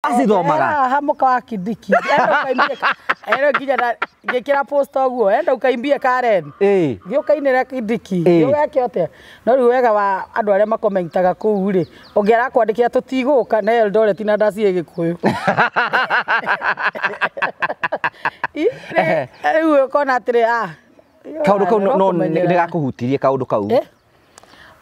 Acithomaga. Haha muka wa Kindiki. Enda ukaimbie. Enda nginya na ngĩkĩra post ũguo. Enda ukaimbie Karen. Ĩĩ. Thiĩ ũkainĩre Kindiki. Ĩĩ. Thiĩ ũgeke atĩa. No rĩu wega wa andũ arĩa makomentaga kũu rĩ, ũngĩ arakwandĩkĩra tũtigũka na Eldoret na ndaciĩ Gĩkũyũ. Rĩu ũkona atĩrĩ ah. Kaũndũ kau no nĩ gakũhutirie kaũndũ kau. Eh?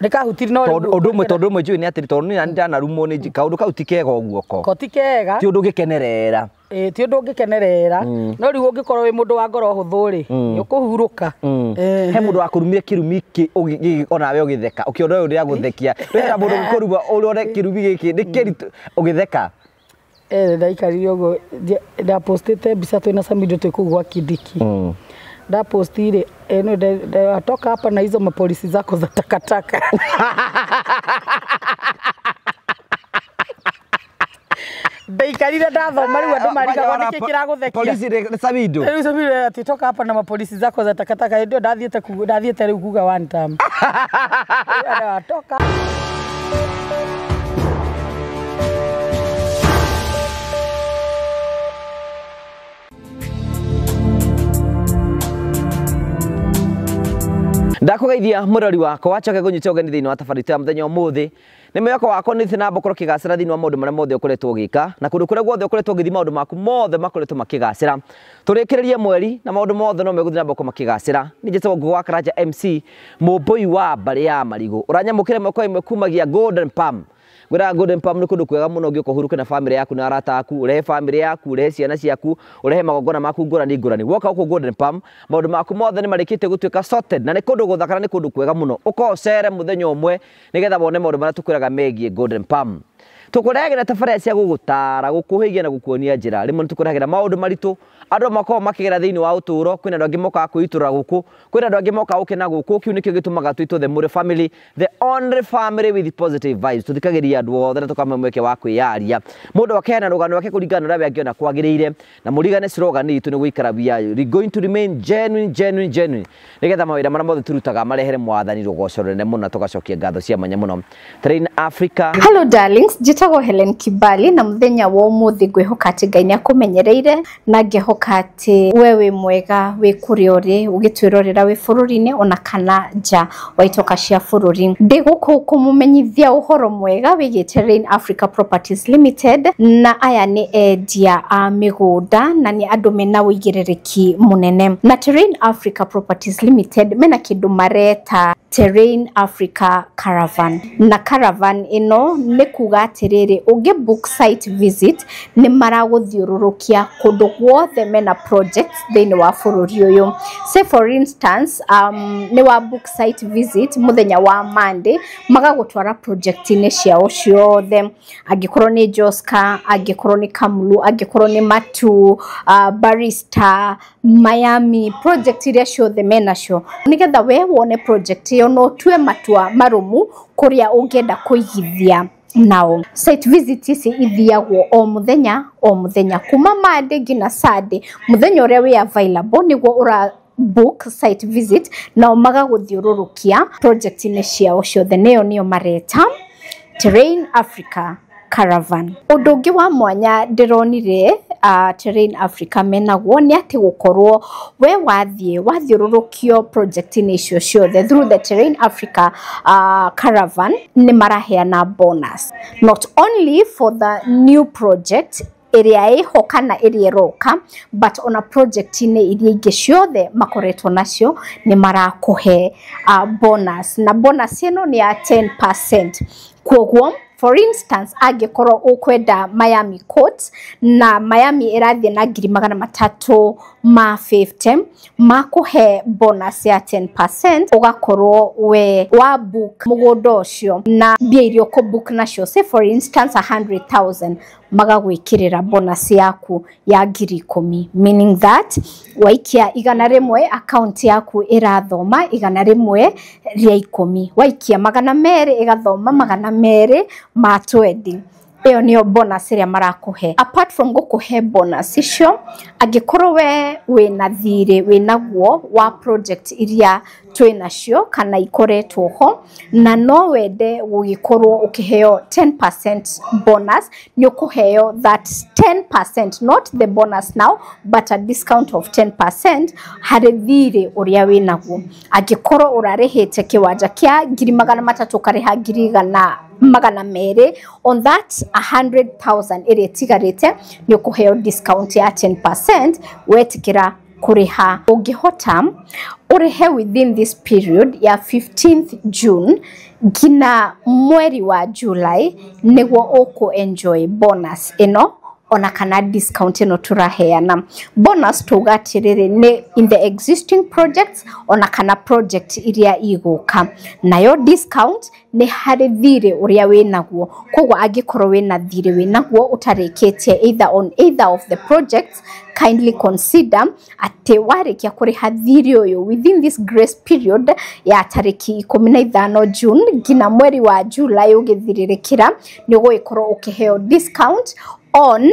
Nĩ kahutirie no Tondũ ũndũ ũmwe tondũ ũmwe njũĩ nĩ atĩrĩ tondũ niĩ ndanarumwo nĩ kaũndũ kau ti kega ũguo ko. Ko ti kega. Ti ũndũ ũngĩkenerera. Ĩĩ ti ũndũ ũngĩkenerera. No rĩu ũngĩkorwo wĩ mũndũ wa ngoro hũthũ rĩ, nĩ ũkũhurũka. He mũndũ wakũrumire kĩrumi onawe ũgĩtheka ũkĩona ũyũ nĩ agũthekia. Wĩra mũndũ ũgĩkũruma ũrore kĩrumi gĩkĩ nĩ kĩritũ ũgĩtheka. Ndaikarire ũguo ndapostĩte mbica twĩna Samido twĩ kũu gwa Kindiki. Ndapostire atoka hapa na hizo mapolisi zako za takataka. Ndaikarire ndathoma rĩu andũ marigagwo nĩkĩ kĩragũthekia. Polisi nĩ Samido. Rĩu Samido ati toka hapa na mapolisi zako za takataka ndio ndathiĩte ndathiĩte rĩu kuga one time. Toka. Ndakugeithia murori wakwa wacoke kunyita ũgeni thĩinĩ wa tabarĩra ya mũthenya ũmũthĩ nĩ mwĩhoko wakwa nĩ thĩ na mbũkorwo kĩgacĩra thĩinĩ wa maũndũ marĩa mothe ũkoretwo ũgĩka na kũndũ kũrĩa guothe ũkoretwo ũgĩthiĩ maũndũ maku mothe makoretwo makĩgacĩra. Tũrĩkĩrĩrie mweri na maũndũ mothe no megũthiĩ na mbere gũkorwo makĩgacĩra. Niĩ njĩtagwo Ngũgũ wa Karanja MC mũmbũi wa mbarĩ ya marigũ ũranyamũkĩra ĩmwe kwa ĩmwe kumagia Golden Palm. Ngwĩraga Golden Palm nĩ kũndũ kwega mũno ũngĩũka ũhurũke na famĩlĩ yaku na arata aku, ũrehe famĩlĩ yaku, ũrehe ciana ciaku, ũrehe magongona maku ngũrani ngũrani. Woka gũkũ Golden Palm, maũndũ maku mothe nĩ marĩkĩtie gũtuĩka sorted na nĩ kũndũ gũthaka na nĩ kũndũ kwega mũno. Ũka ũcere mũthenya ũmwe nĩgetha wone maũndũ marĩa tũkwĩraga megiĩ Golden Palm. Tũkũrehagĩra tabarĩra cia gũgũtara, gũkũhĩgia na gũkuonia njĩra. Rĩmwe nĩ tũkũrehagĩra maũndũ maritũ andũ makoragwo makĩgera thĩinĩ wa ũtũũro. Kwĩna andũ angĩ mokaga kwĩitũrũra gũkũ, kwĩna andũ angĩ mokaga gũkena gũkũ. Kĩu nĩkĩo gĩtũmaga twĩtwo the Mũrĩ family, the only family with positive vibes. Tũthikagĩrĩria andũ othe na tũkamahe mweke wa kwĩyaria. Mũndũ akeana rũgano rwake kũringana na ũrĩa we angĩona kwagĩrĩire, na mũrigane slogan itũ nĩ gũikara we are going to remain genuine, genuine, genuine, nĩgetha mawĩra marĩa mothe tũrutaga marehere mwathani rũgoco rũnene mũno na tũgacokia ngatho cia mwanya mũno. Terrain Africa. Hello darlings, njĩtagwo Helen Kibali na mũthenya wa ũmũthĩ ngwĩhoka atĩ Ngai nĩakũmenyereire na ngĩhoka atĩ we wĩ mwega wĩ kũrĩa ũrĩ ũgĩtwĩrorera wĩ bũrũri-inĩ ona kana nja wa itoka cia bũrũri. Ndĩ gũkũ kũmũmenyithia ũhoro mwega wĩgiĩ Terrain Africa Properties Limited, na aya nĩ endia a mĩgũnda na nĩ andũ mena ũigĩrĩrĩki mũnene. Na Terrain Africa Properties Limited mena kĩndũ mareta Terrain Africa Caravan. Na caravan ĩno nĩ kuga atĩrĩrĩ, ũngĩ book site visit nĩ maragũthiũrũrũkia kũndũ guothe mena projects thĩinĩ wa bũrũri ũyũ. Say for instance, nĩ wa book site visit mũthenya wa Monday, magagũtwara project-inĩ ciao ciothe, angĩkorwo nĩ Joska, angĩkorwo nĩ Kamulu, angĩkorwo nĩ Matu, Barista, Miami, project iria ciothe menacio, nĩgetha we wone project ĩyo no ũtue matua marũmu kũrĩa ũngĩenda kũigithia nao. Site visit ici ithiagwo o mũthenya o mũthenya kuma Monday nginya Sunday, mũthenya ũrĩa wĩ available nĩguo ũra book site visit, nao magagũthiũrũrũkia project-inĩ ciao ciothe. Nĩyo nĩyo mareta Terrain Africa Caravan. Ũndũ ũngĩ wa mwanya ndĩronire Terrain Africa menaguo nĩ atĩ gũkorwo we wathiĩ wathiũrũrũkio project-inĩ icio ciothe through the Terrain Africa Caravan, nĩ maraheana bonus not only for the new project ĩrĩa ĩho kana ĩrĩa ĩroka, but ona project-inĩ iria ingĩ ciothe makoretwo nacio nĩ marakũhe bonus, na bonus ĩno nĩ ya 10%. Kwoguo for instance, angĩkorwo ũkwenda Miami Court na Miami ĩrathiĩ na 350,000, makũhe bonus ya 10%, ũgakorwo we wa book mũgũnda ũcio na mbia iria ũkũ book nacio, say for instance 100,000, magagwĩkĩrĩra bonus yaku ya 10,000, meaning that waikia 100 account yaku ĩrathoma 110, waikia 200 ĩgathoma 220. Ĩyo nĩyo bonus ĩrĩa marakũhe. Apart from gũkũhe bonus icio, angĩkorwo we wĩna thirĩ wĩnaguo wa project iria twĩnacio kana ikoretwo ho na no wende gũgĩkorwo ũkĩheo 10% bonus, nĩ ũkũheo that 10%, not the bonus now but a discount of 10% harĩ thirĩ ũrĩa wĩnaguo. Angĩkorwo ũrarĩhĩte kĩwanja kĩa 300,000 ũkarĩha 200,000, on that 100,000 ĩrĩa ĩtigarĩte nĩ ũkũheo discount ya 10% wetĩkĩra kũrĩha. Ũngĩhota ũrĩhe within this period ya 15th June nginya mweri wa July nĩguo ũkũ enjoy bonus ĩno ona kana discount ĩno tũraheana. Bonus tuga atĩrĩrĩ nĩ in the existing projects ona kana project iria igũka, nayo discount nĩ harĩ thirĩ ũrĩa wĩnaguo. Koguo angĩkorwo wĩna thirĩ wĩnaguo ũtarĩkĩtie either on either of the projects, kindly consider atĩ warĩkia kũrĩha thirĩ ũyũ within this grace period ya tarĩki 15 June nginya mweri wa July ũgĩthirĩrĩkĩra, nĩ ũgũgĩkorwo ũkĩheo discount on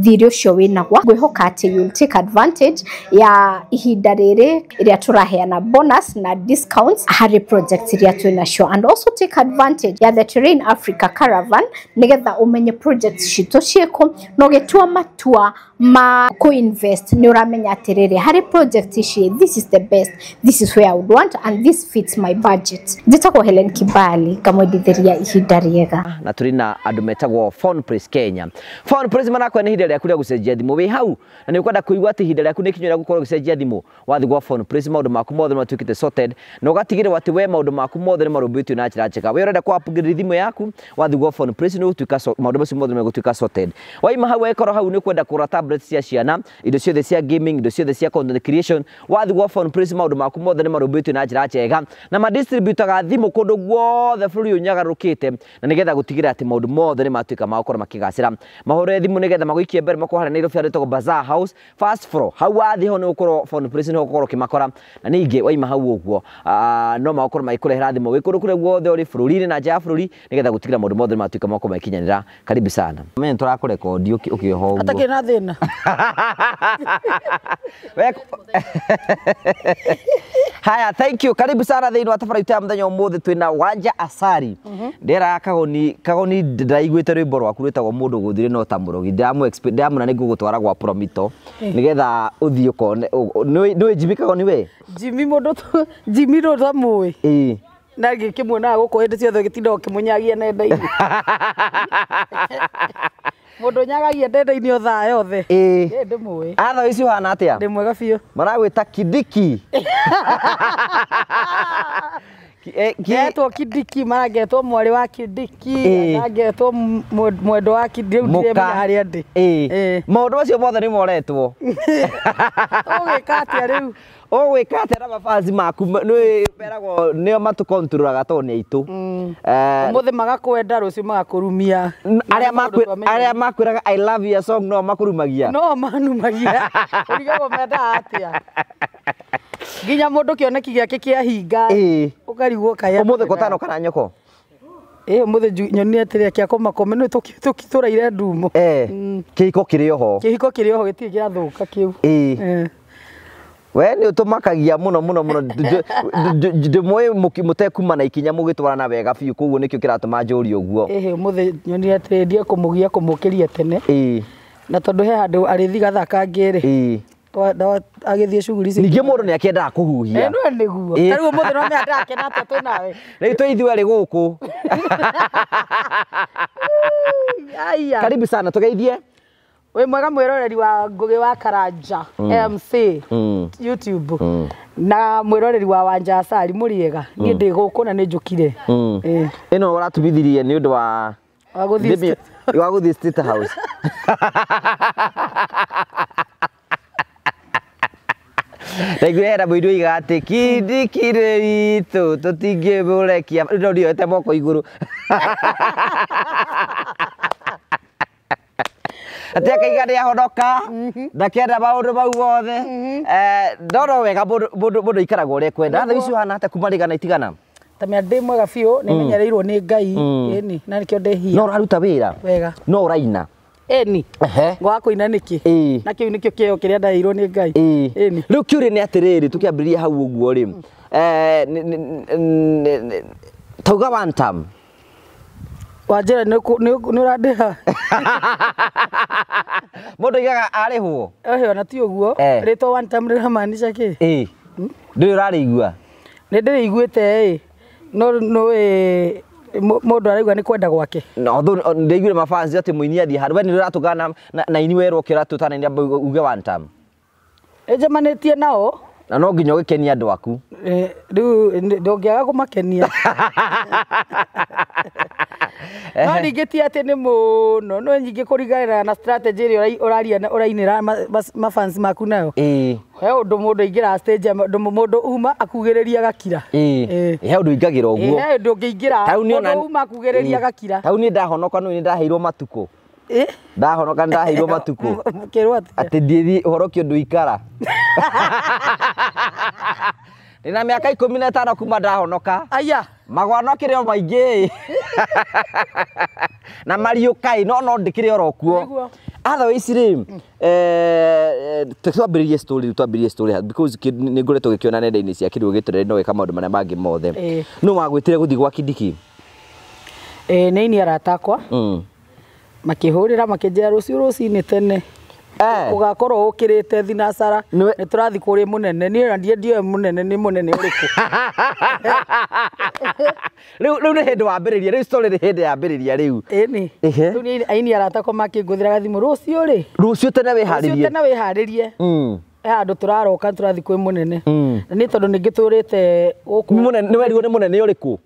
thirĩ ũcio wĩnaguo. Ngwĩhoka atĩ you'll take advantage ya ihinda rĩrĩ ĩrĩa tũraheana bonus na discounts harĩ projects iria twĩnacio, and also take advantage ya the Terrain Africa Caravan nĩgetha ũmenye projects citũ ciĩkũ na ũgĩtua matua ma kũ-invest nĩ ũramenya atĩrĩrĩ harĩ project ici this is the best, this is where I would want and this fits my budget. Njĩtagwo Helen Kibali, ngamwendithĩria ihinda rĩega. Na tũrĩ na andũ metagwo Phone Place Kenya. Phone Place marakwenda ihinda rĩaku rĩa gũcenjia thimũ wĩ hau na nĩ ũkwenda kũigua atĩ ihinda rĩaku nĩ ikinya rĩa gũkorwo ũgĩcenjia thimũ, wathiĩ gwa Phone Place maũndũ maku mothe matuĩkĩte sorted na ũgatigĩrĩrwo atĩ we maũndũ maku mothe nĩ marũmbũĩtio na njĩra njega. We ũrenda kũ upgrade thimũ yaku, wathiĩ gwa Phone Place nĩ ũgũtuĩka maũndũ macio mothe nĩ megũtuĩka sorted. Waima hau wekora hau nĩ ũkwenda kũgũra tablet cia ciana, indo ciothe cia gaming, indo ciothe cia content creation, wathiĩ gwa Phone Place maũndũ maku mothe nĩ marũmbũĩtio na njĩra njega na madistributaga thimũ kũndũ guothe bũrũri ũyũ nyagarũrũkĩte na nĩgetha gũtigĩrĩra atĩ maũndũ mothe nĩ matuĩka ma gũkorwo makĩgacĩra. Mahũre thimũ nĩgetha magũikie mbere makorwo harĩa Nairobi harĩa ĩtagwo Bazaar House first floor, hau wathiĩ ho nĩ ũgũkorwo Phone Place nĩ ũgũkorwo ũkĩmakora, na ningĩ waima hau ũguo no magũkorwo magĩkũrehera thimũ wĩ kũndũ kũrĩa guothe ũrĩ bũrũri-inĩ na nja ya bũrũri nĩgetha gũtigĩrĩra maũndũ mothe nĩ matuĩka ma gũkorwo magĩkinyanĩra. Karibu sana. Mimi tũrakũrekondi ũkĩoha ũguo. Atakĩrĩ na thĩna. Haya, thank you. Karibu sana thĩinĩ wa tabarĩra itũ ya mũthenya ũmũthĩ twĩna Wanja Asali. Ndĩra Kagoni ndĩraiguĩte rwĩmbo rwaku rwĩtagwo mũndũ gũthire no ta mũrogi. Ndĩramwĩra nĩ ngũgũtwara gwa Promito nĩgetha ũthiĩ ũkone. Nĩũĩ Jimmy Kagoni we? Jimmy mũndũ Jimmy no tamũĩ. Ĩĩ. Na ngĩkĩmuonaga gũkũ hĩndĩ ciothe ũgĩtinda ũkĩmũnyagia nenda-inĩ. Mũndũ ũnyagagia nenda-inĩ o thaa yothe. Ĩĩ. Ĩĩ ndĩmũĩ. Atha ici ũhana atĩa? Ndĩ mwega biũ. Maragwĩta Kindiki. Ngetwo Kindiki, marangetwo mwarĩ wa Kindiki, ngetwo mwendwa wa Kindiki, rĩu ndiremenya harĩa ndĩ. Ĩĩ. Maũndũ macio mothe nĩ moretwo. Ũgwĩka atĩa rĩu? Ũgwĩka atĩa na mabazi maku nĩ meragwo nĩo matũkontrolaga tondũ nĩ aitũ. Ũmũthĩ magakwenda rũciũ magakũrumia. Arĩa makwĩraga I love your song no makũrumagia. No manumagia. Ũrigagwo mendaga atĩa? Nginya mũndũ kĩoneki gĩake kĩahinga. Ũkarigwo kaĩ. Ũmũthĩ kũtano kana nyoko? Ĩĩ ũmũthĩ nyonire atĩrĩ kĩa kũmakome nĩ tũraire ndumo. Kĩhiko kĩrĩ oho. Kĩhiko kĩrĩ oho gĩtirĩ gĩathũka kĩu. Ĩĩ. We nĩ ũtũmakagia mũno mũno mũno ndĩmũĩ mũtekuma na ikinya mũgĩtwarana wega biũ koguo nĩkĩo kĩratũma njũrie ũguo. Ĩhĩ ũmũthĩ nyonire atĩrĩ ndie kũmũgia kũmũkĩria tene. Ĩĩ. Na tondũ he handũ arĩthi gathaka ngĩrĩ. Ĩĩ. Agĩthiĩ shughuli ici. Ningĩ mũndũ nĩ akĩendaga kũhuhia. Ĩĩ no nĩguo. Ta rĩu ũmũthĩ no menya ndakena atĩa twĩ nawe. Rĩu twĩ ithuĩ erĩ gũkũ. Aya. Karibu sana tũgeithie. Wĩ mwega mwĩroreri wa Ngũgĩ wa Karanja MC YouTube na mwĩroreri wa Wanja Asali mũrĩega. Niĩ ndĩ gũkũ na nĩ njũkire. Ĩno ũratũmithirie nĩ ũndũ wa gũthiĩ State House. Ndaiguire hena mũndũ oiga atĩ Kindiki nĩ witũ tũtingĩmũrekia no ndioete moko igũrũ. Atĩ akaiga nĩ ahonoka ndakĩenda maũndũ mau mothe. No no wega mũndũ aikaragwo ũrĩa ekwenda. Thaa ici ũhana atĩa kuma rĩgana itigana? Ta mĩa ndĩ mwega biũ nĩ menyereirwo nĩ Ngai ĩni na nĩkĩo ndĩ No hia. ũraruta wĩra. Wega. No ũraina. Ĩni. Ehe. Ngwaga kũina nĩkĩ? Ĩĩ. Na kĩu nĩkĩo kĩheo kĩrĩa ndaheirwo nĩ Ngai. Ĩĩ. Ĩni. Rĩu kĩũria nĩ atĩrĩrĩ tũkĩambĩrĩria hau ũguo rĩ tauga one term. Wanjĩra nĩ ũrandĩha. Mũndũ aigaga arĩhwo. Ehe ona ti ũguo. Eh. Rĩtwa one term rĩramaanisha kĩ? Ĩĩ. Ndũrĩ ũrarĩigua. Nĩ ndĩrĩiguĩte ĩ no nĩ mũndũ araigua nĩ kwenda gwake. No although ndĩiguire mafans atĩ mũini athiĩ handũ we nĩ ũratũngana na ini werwo ũkĩra tũtana uge one term. Nĩnjemanĩtie nao. Na no nginya ũgĩkenie andũ aku. Rĩu ndũngĩaga kũmakenia. No ningĩ ti atĩ nĩ mũno no nyingĩ kũringana na strategy ĩrĩa ũraria ũrainĩra mafans maku nayo. Ĩĩ. He ũndũ mũndũ aingĩra stage mũndũ uma akugĩrĩria gakira. Ĩĩ. He ũndũ ingagĩra ũguo. He ũndũ ũngĩingĩra mũndũ uma akugĩrĩria gakira. Tau niĩ ndahonoka nĩ ndaheirwo matukũ. Ĩ? Ndahonoka nĩ ndaheirwo matukũ. Ũkĩrwo atĩa? Atĩ ndiĩthiĩ ũhoro ũkĩ ũndũ ikara. Ndĩna mĩaka 15 kuma ndahonoka. Aya. Magwa no kĩrĩ o maingĩ. Na mariũka no no ndĩkĩrĩ oro kuo. Otherwise rĩ twambĩrĩrie story twambĩrĩrie story because nĩ ngoretwo gĩkĩona nenda-inĩ cia kĩrĩ gĩtũrere no weka maũndũ marĩa mangĩ mothe. No wagwĩtire gũthiĩ gwa Kindiki? Nĩ ini arata akwa. Makĩhũrĩra makĩnjĩra rũciũ rũcinĩ tene. Ũgakorwo ũkĩrĩte thinacara nĩ tũrathiĩ kũrĩ mũnene niĩ na ndiĩ mũnene nĩ mũnene ũrĩkũ. Rĩu nĩ hĩndĩ wambĩrĩria rĩu story nĩ hĩndĩ yambĩrĩria rĩu. Ĩni. Rĩu nĩ aini arata akwa makĩngũthĩra gathimũ rũciũ rĩ. Rũciũ tene wĩharĩrie. Rũciũ tene wĩharĩrie. He handũ tũraroka tũrathiĩ kwĩ mũnene. Na nĩ tondũ nĩngĩtũrĩte gũkũ. Mũnene nĩ werirwo nĩ mũnene ũrĩkũ?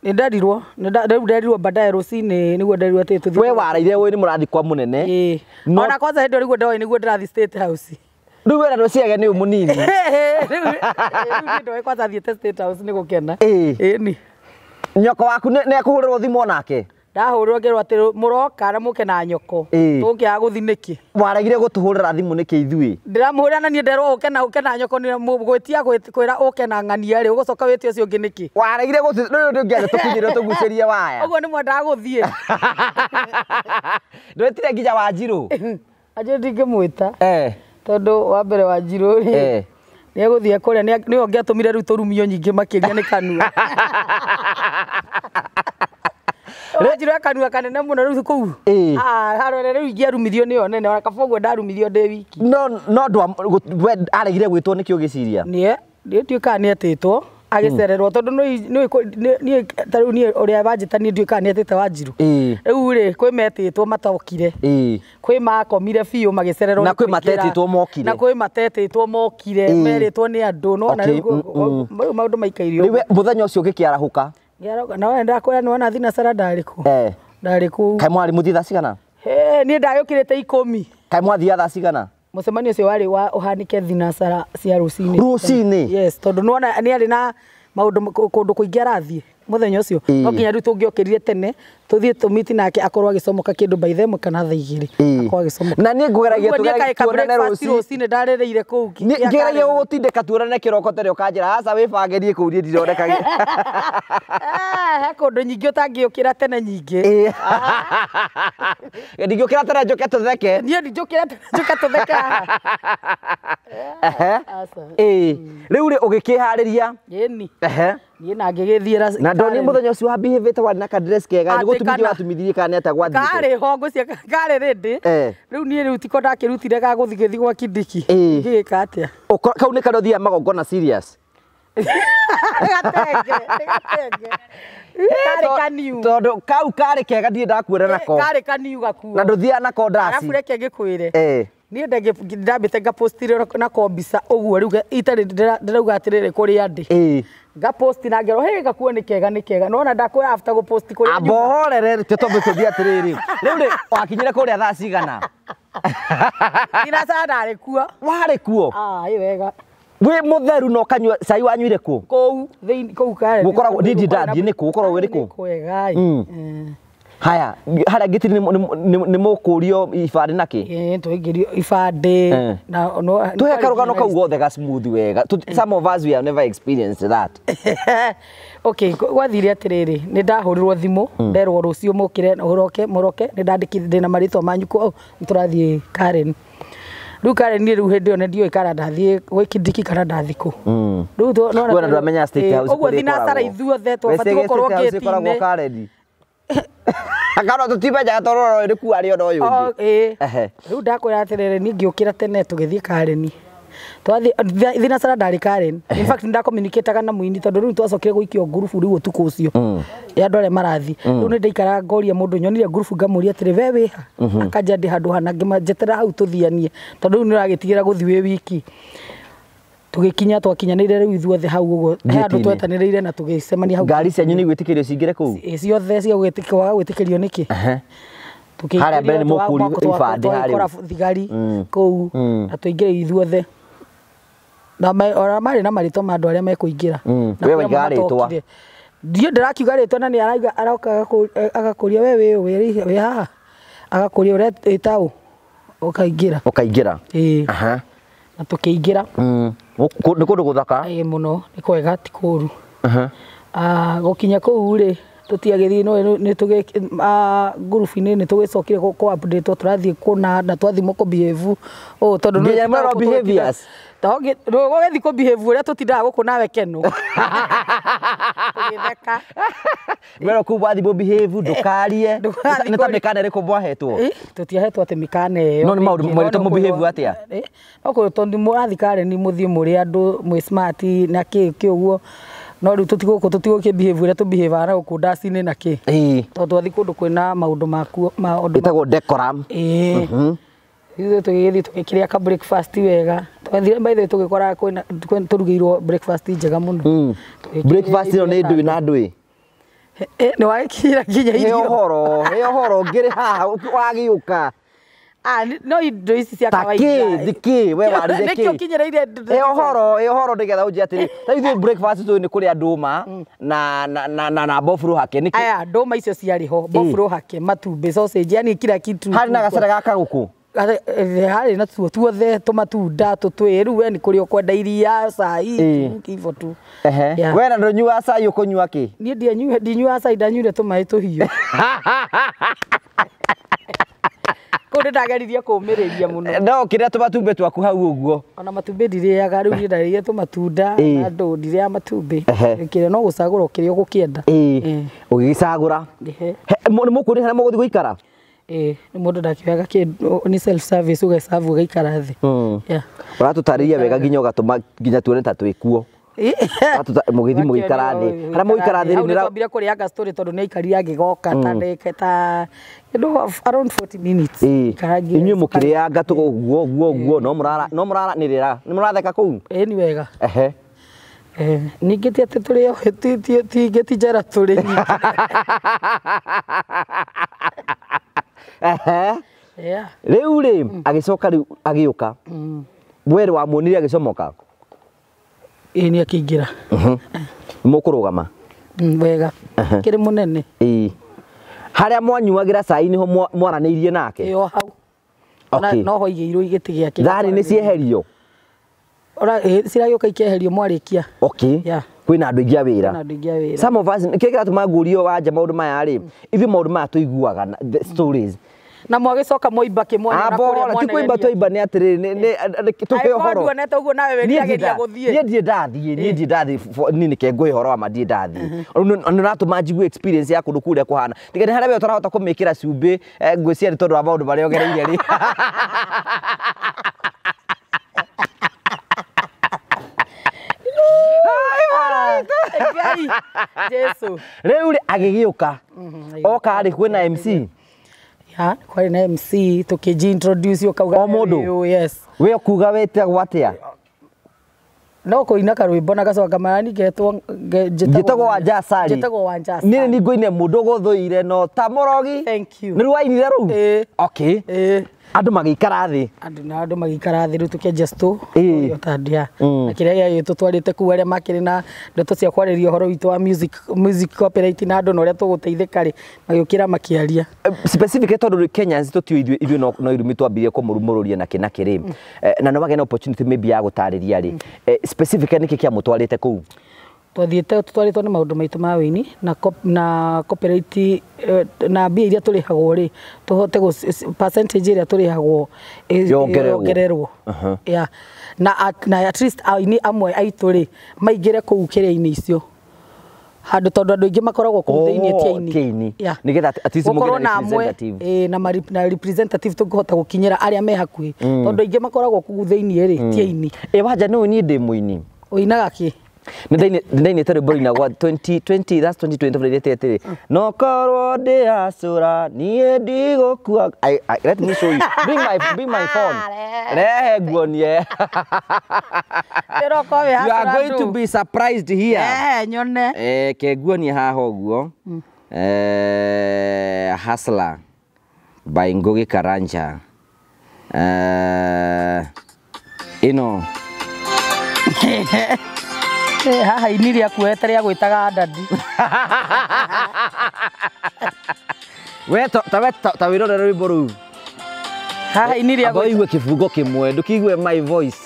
Nĩ nderirwo rĩu nderirwo baadaye rũcinĩ nĩguo nderirwo atĩ tũthiĩ. We waraire ũĩ nĩ mũrathiĩ kwa mũnene. Ĩĩ. Ona kwanza hĩndĩ ĩyo nĩguo ndoĩ nĩguo ndĩrathiĩ State House. Rĩu wera ndwĩciragia nĩ ũyũ mũnini. Rĩu niĩ ndoĩ kwanza thiĩte State House nĩ gũkena. Ĩni. Nyoko waku nĩ ekũhũrĩrwo thimũ onake? Ndahũrĩrwo ngĩrwo atĩ mũroka na mũke na nyoko. Tũgũkĩaga gũthiĩ nĩkĩ? Waregire gũtũhũrĩra thimũ nĩkĩ ithuĩ? Ndĩramũhũrĩra na niĩ nderwo ũke na ũke na nyoko nĩ gwĩtia kwĩra ũke na ng'ania rĩ ũgũcoka wĩtie ũcio ũngĩ nĩkĩ? Waregire gũtũ rĩu ndũngĩenda tũkinyĩre tũgucĩrie waya. Ũguo nĩ mwendaga gũthiĩ. Ndwetire nginya Wanjirũ? Wanjirũ ndingĩmwĩta. Tondũ wa mbere Wanjirũ rĩ nĩ egũthiĩ kũrĩa nĩwe ũngĩatũmire rĩu tũrumio nyingĩ makĩria nĩ kanua. Wanjirũ kanua kanene mũno rĩu kũu. Harore rĩu ingĩarumirio nĩyo nene ona kaba ũguo ndarumirio ndĩ wiki. No no we aregire gwĩtwo nĩkĩ ũgĩciria? Niĩ ndiũĩ kana nĩetĩtwo agĩcererwo tondũ niĩ ta rĩu niĩ ũrĩa wanjĩta niĩ ndiũĩ kana nĩetĩte Wanjirũ. Rĩu rĩ kwĩ metĩtwo matokire. Kwĩ makomire biũ magĩcererwo na kwĩ matetĩtwo mokire. Na kwĩ matetĩtwo mokire merĩtwo nĩ andũ nĩwona rĩu maũndũ maikaire ũguo. Rĩu mũthenya ũcio ũgĩkĩarahũka? Na we ndakwĩra nĩwona thinacara ndarĩ kũ? Ndarĩ kũu. Kaĩ mwarĩ mũthiĩ thaa cigana? Niĩ ndagĩũkĩrĩte 10. Kaĩ mwathiaga thaa cigana? Mũcemanio ũcio warĩ wa ũhanĩke thinacara cia rũcinĩ. Rũcinĩ? Yes, tondũ nĩwona nĩ arĩ na maũndũ kũndũ kũingĩ arathiĩ mũthenya ũcio. No nginya rĩu tũngĩokĩrire tene tũthiĩ tũmiti nake akorwo agĩcomoka kĩndũ by the kana thaa 2 akorwo agĩcomoka. Na niĩ ngũgeragia tuonane rũcinĩ ndarĩrĩire kũu. Ngĩgeragia gũgũtindĩka tuonane kĩroko tene ũkanjĩra aca wĩbange niĩ kũu niĩ ndironeka. He kũndũ nyingĩ ũtangĩũkĩra tene nyingĩ. Ndingĩũkĩra tene njũke tũtheke. Niĩ ndingĩũkĩra tene njũke tũtheke haha. Rĩu rĩ ũgĩkĩharĩria? Ĩni. Niĩ na ngĩgĩthiĩra na ndonire mũthenya ũcio wa behave warĩ na ka-dress kega nĩ gũtumithia watumithirie kana nĩ atĩa gwathiĩte? Karĩ ho ngwĩciria karĩ ready. Rĩu niĩ rĩu tiko ndakĩrutire ga gũthiĩ gĩthiĩ gwa Kindiki. Ngĩgĩka atĩa? Kau nĩ karĩa ũthiaga magongona serious? Gatenge, nĩ gatenge. Karĩ kaniu. Tondũ kau karĩ kega ndirĩ ndakuona nako. Karĩ kaniu gakuo. Na ndũthiaga nako ndaci. Arabu reke ngĩkwĩre. Niĩ ndambĩte ngapostire nako mbica ũguo rĩu itarĩ ndĩrauga atĩrĩrĩ kũrĩa ndĩ. Ngaposti na ngero hey gakuo nĩ kega nĩ kega nona ndakwĩra after gũposti kũrĩa nyũmba. Ambohorere tũtwambe tũthiĩ atĩrĩrĩ. Rĩu rĩ wakinyire kũrĩa thaa cigana? Thinacara ndarĩ kuo. Warĩ kuo? Ĩ wega. Wĩ mũtheru na ũkanyua cai wanyuire kũ? Kũu thĩinĩ kũu Karen. Gũkoragwo ndindi ndathiĩ nĩ kũ? Gũkoragwo wĩ kũ? Kwega ĩ. Haya harĩa ngĩtiri nĩ mũkũrio ibandĩ nakĩ? Ĩĩ twaingĩrio ibandĩ na no tuhe karũgano kau gothe ga smooth wega. Some of us we have never experienced that. Okay, gwathire atĩrĩrĩ, nĩ ndahũrirwo thimũ nderwo rũciũ mũkĩre ũroke mũroke, nĩ ndandĩkithia ndĩna marĩtwa manyu kũ tũrathiĩ Karen. Rĩu Karen rĩu hĩndĩ ĩyo nĩ ndiũĩ kana ndathiĩ gwĩ Kindiki kana ndathiĩ kũ. Rĩu nona ndwamenya State House ũguo thinacara ithuothe twabatiĩ gũkorwo gate-inĩ. Akano tutimenyaga tondũ rĩ ku arĩ ona ũyũ ũngĩ. Rĩu ndakwĩra atĩrĩrĩ, niĩ ngĩũkĩra tene tũgĩthiĩ Karen. Twathiĩ thinacara ndarĩ Karen. In fact ndacommunicataga na mũini tondũ rĩu twacokire gũikio ngurubu rĩu ũtukũ ũcio ya andũ arĩa marathiĩ. Rĩu nĩ ndaikaraga ngoria mũndũ nyonire ngurubu ngamũria atĩrĩ we wĩha, akanja ndĩ handũ hana ngĩmanjetera hau tũthianie tondũ rĩu nĩ ũragĩtigĩra gũthiĩ wĩ wiki. Tũgĩkinya twakinyanĩire rĩu ithuothe hau ũguo he andũ twetanĩrĩire na tũgĩcemania hau. Ngari cianyu nĩ igwĩtĩkĩrio cingĩre kũu? Ciothe cia gwĩtĩkĩrio gwĩtĩkĩrio nĩkĩ? Harĩa mbere nĩ mũkũrio ibandĩ harĩa thigari kũu na tũingĩre ithuothe. Na ona marĩ na marĩtwa ma andũ arĩa mekũingĩra. We waiga rĩtwa. Ndiũ ndĩrakiuga rĩtwa na nĩ arauga aroka agakũria we wĩ wĩ haha. Agakũria ũreta ũ ũkaingĩra. Ũkaingĩra. Ĩĩ. Na tũkĩingĩra. Nĩ kũndũ gũthaka? Ĩĩ mũno, nĩ kwega ti kũũru. Gũkinya kũu rĩ tũtiagĩthiĩ no nĩ tũgĩ ngurubu-inĩ nĩ tũgĩcokire kũ update tũrathiĩ kũna na twathimwo kũ behave ũũ tondũ nginya mũrarora behaviors. Tũgĩthiĩ kũ behave ũrĩa tũtindaga gũkũ nawe Keno. Tũgĩtheka. Mwero kũu wathimwo behave ndũkarie. Nĩ ta mĩkana ĩrĩkũ mwahetwo? Tũtiahetwo atĩ mĩkana ĩyo. No nĩ maũndũ mwerĩtwo mũ behave atĩa? No kũ tondũ mũrathiĩ Karen mũthiĩ mũrĩ andũ mwĩ smart na kĩ kĩ ũguo. No rĩu tũtigũkũ tũtigũkĩ behave ũrĩa tũbehaveaga na gũkũ ndaci-inĩ na kĩ. Tondũ twathiĩ kũndũ kwĩna maũndũ makuo maũndũ ĩtagwo decorum. Ĩĩ. Ithuĩ tũgĩgĩthiĩ tũgĩkĩrĩa ka breakfast wega. Twathire by the way tũgĩkora kwĩna tũrugĩirwo breakfast njega mũno. Breakfast ĩno nĩ ndũĩ na ndũĩ. Nĩ wagĩkinyĩra nginya irio. He ũhoro ngĩrĩ haha wagĩũka. No indo ici cia kawaida. Ta kĩ we warire kĩ? Nĩkĩo kinyĩrĩire. He ũhoro nĩgetha ũnjĩre atĩrĩ. Ta ithuĩ breakfast tũĩ nĩ kũrĩa ndũma na mbofurũ hake nĩkĩ? Aya ndũma icio ciarĩ ho, mbofurũ hake, matumbĩ, sausage, yani kila kitu. Harĩ na gacere ga kagũkũ? Harĩ na tuo tuothe tũmatunda tũtwĩ rĩu we nĩ kũrĩa ũkwenda iria cai hivyo tu. We na ndũnyuaga cai ũkũnyua kĩ? Niĩ ndinyuaga cai ndanyuire tũmaĩ tũhiũ. Kũu nĩ ndageririe kũũmĩrĩria mũno. No ũkĩrĩa tũmatumbĩ twaku hau ũguo. Ona matumbĩ ndirĩaga rĩu niĩ ndarĩire tũmatunda na ndũ ndirĩaga matumbĩ. Kĩrĩa no gũcagũra kĩrĩa ũgũkĩenda. Ũgĩgĩcagũra. Nĩ mũkũrĩ harĩa mũgũthiĩ gũikara? Ĩĩ, mũndũ ndakĩoyaga kĩndũ nĩ self service ũgecabu ũgaikara thĩ. Ũratũtarĩria wega nginya ũgatũma nginya tuone ta twĩ kuo. Mũgĩthiĩ mũgĩikara thĩ. Harĩa mũgĩikara thĩ rĩ nĩ twambire kũrĩanga story tondũ nĩ aikarire agĩgoka ta ndagĩka ta around 40 minutes. Inyuĩ mũkĩrĩanga ũguo ũguo ũguo no mũraranĩrĩra nĩ mũratheka kũu? Ĩĩ nĩ wega. Ningĩ ti atĩ tũrĩ ti ti njera tũrĩ nyingĩ. Rĩu rĩ agĩcoka rĩu agĩũka. We wamuonire agĩcomoka? Ĩĩ nĩ akĩingĩra. Mũkũrũgama? Wega. Kĩrĩ mũnene. Ĩĩ. Harĩa mwanyuagĩra cai nĩho mwaranĩirie nake? Ĩĩ o hau. No ho igĩirwo gĩtĩ gĩake. Thani nĩ cieherio? Ciragĩũka ikeherio mwarĩkia. Okay. Kwĩna andũ aingĩ a wĩra. Kwĩna andũ aingĩ a wĩra. Some of us kĩrĩa kĩratũma ngũrio wanja maũndũ maya rĩ, ithuĩ maũndũ maya tũiguaga the stories. Na mwagĩcoka mwaimba kĩmwanya na kũrĩa mwanegeria. Ti kũimba twaimba nĩ atĩrĩrĩ tũhe ũhoro. Angĩkorwo nduonete ũguo nawe wĩriragĩria gũthiĩ. Niĩ ndirĩ ndathiĩ, niĩ ndirĩ ndathiĩ, niĩ nĩke ngũhe ũhoro wa ma ndirĩ ndathiĩ. Nĩ ũratũma njigue experience ya kũndũ kũu ũrĩa kũhana. Tiga nĩ harĩa we ũtarahota kũmĩkĩra cumbĩ ngwĩciria nĩ tondũ wa maũndũ marĩa ũgereire rĩ. Jesu. Rĩu rĩ agĩgĩũka. Oka rĩ kwĩna MC. Ya, kwarĩ na MC tũkĩnji introduce ũkauga o mũndũ. Yes. We ũkuga wĩtagwo atĩa? No kũina karwĩmbo na gacoka marani getwo njĩtagwo Wanja Asali. Njĩtagwo Wanja Asali. Niĩ nĩ ngũine mũndũ gũthũire no ta mũrogi. Thank you. Nĩ rĩu wainire rũu? Ĩĩ. Okay. Ĩĩ. Andũ magĩikara thĩ. Andũ magĩikara thĩ rĩu tũkĩanjia store tandia na kĩrĩa gĩagĩtũtwarĩte kũu arĩa makĩrĩ na ndeto cia kwarĩria ũhoro witũ wa music copyright na andũ na ũrĩa tũgũteithĩka rĩ magĩũkĩra makĩaria. Specific tondũ Kenyans tũtiũĩ ithuĩ no irumi twambirie kũmũrumũrũria na kĩ na kĩ rĩ na nĩ wagĩa na opportunity maybe ya gũtarĩria rĩ specific nĩkĩ kĩamũtwarĩte kũu? Twathiĩte tũtwarĩtwo nĩ maũndũ maitũ ma wĩini na copyright na mbia iria tũrĩhagwo rĩ tũhote percentage ĩrĩa tũrĩhagwo yongererwo. Yeah. Na at least aini amwe aitũ rĩ maingĩre kũu kĩrĩa-inĩ icio handũ tondũ andũ aingĩ makoragwo kũu thĩinĩ ti aini nĩgetha at least mũgĩe na representative na representative tũngĩhota gũkinyĩra arĩa me hakuhĩ tondũ aingĩ makoragwo kũu thĩinĩ rĩ ti aini. Wanja nĩ niĩ ndĩ mũini. Ũinaga kĩ? Nĩ ndainĩte rwĩmbo rũinagwo 2020 that's 2020 rũinĩte atĩrĩ no korwo ndĩacũra niĩ ndigũkua. Let me show you. Bring my phone. Rehe nguonie. You are going to be surprised here. Nyone. Ke nguonie haha ũguo. Hustler by Ngugi Karanja. Ĩno. Haha ini rĩa kuoete rĩa gwĩtaga ndadi. We ta wĩrorere rwĩmbo rũu. Haha ini rĩa gwĩtaga. Igue kĩbungo kĩmwe ndũkĩigue my voice.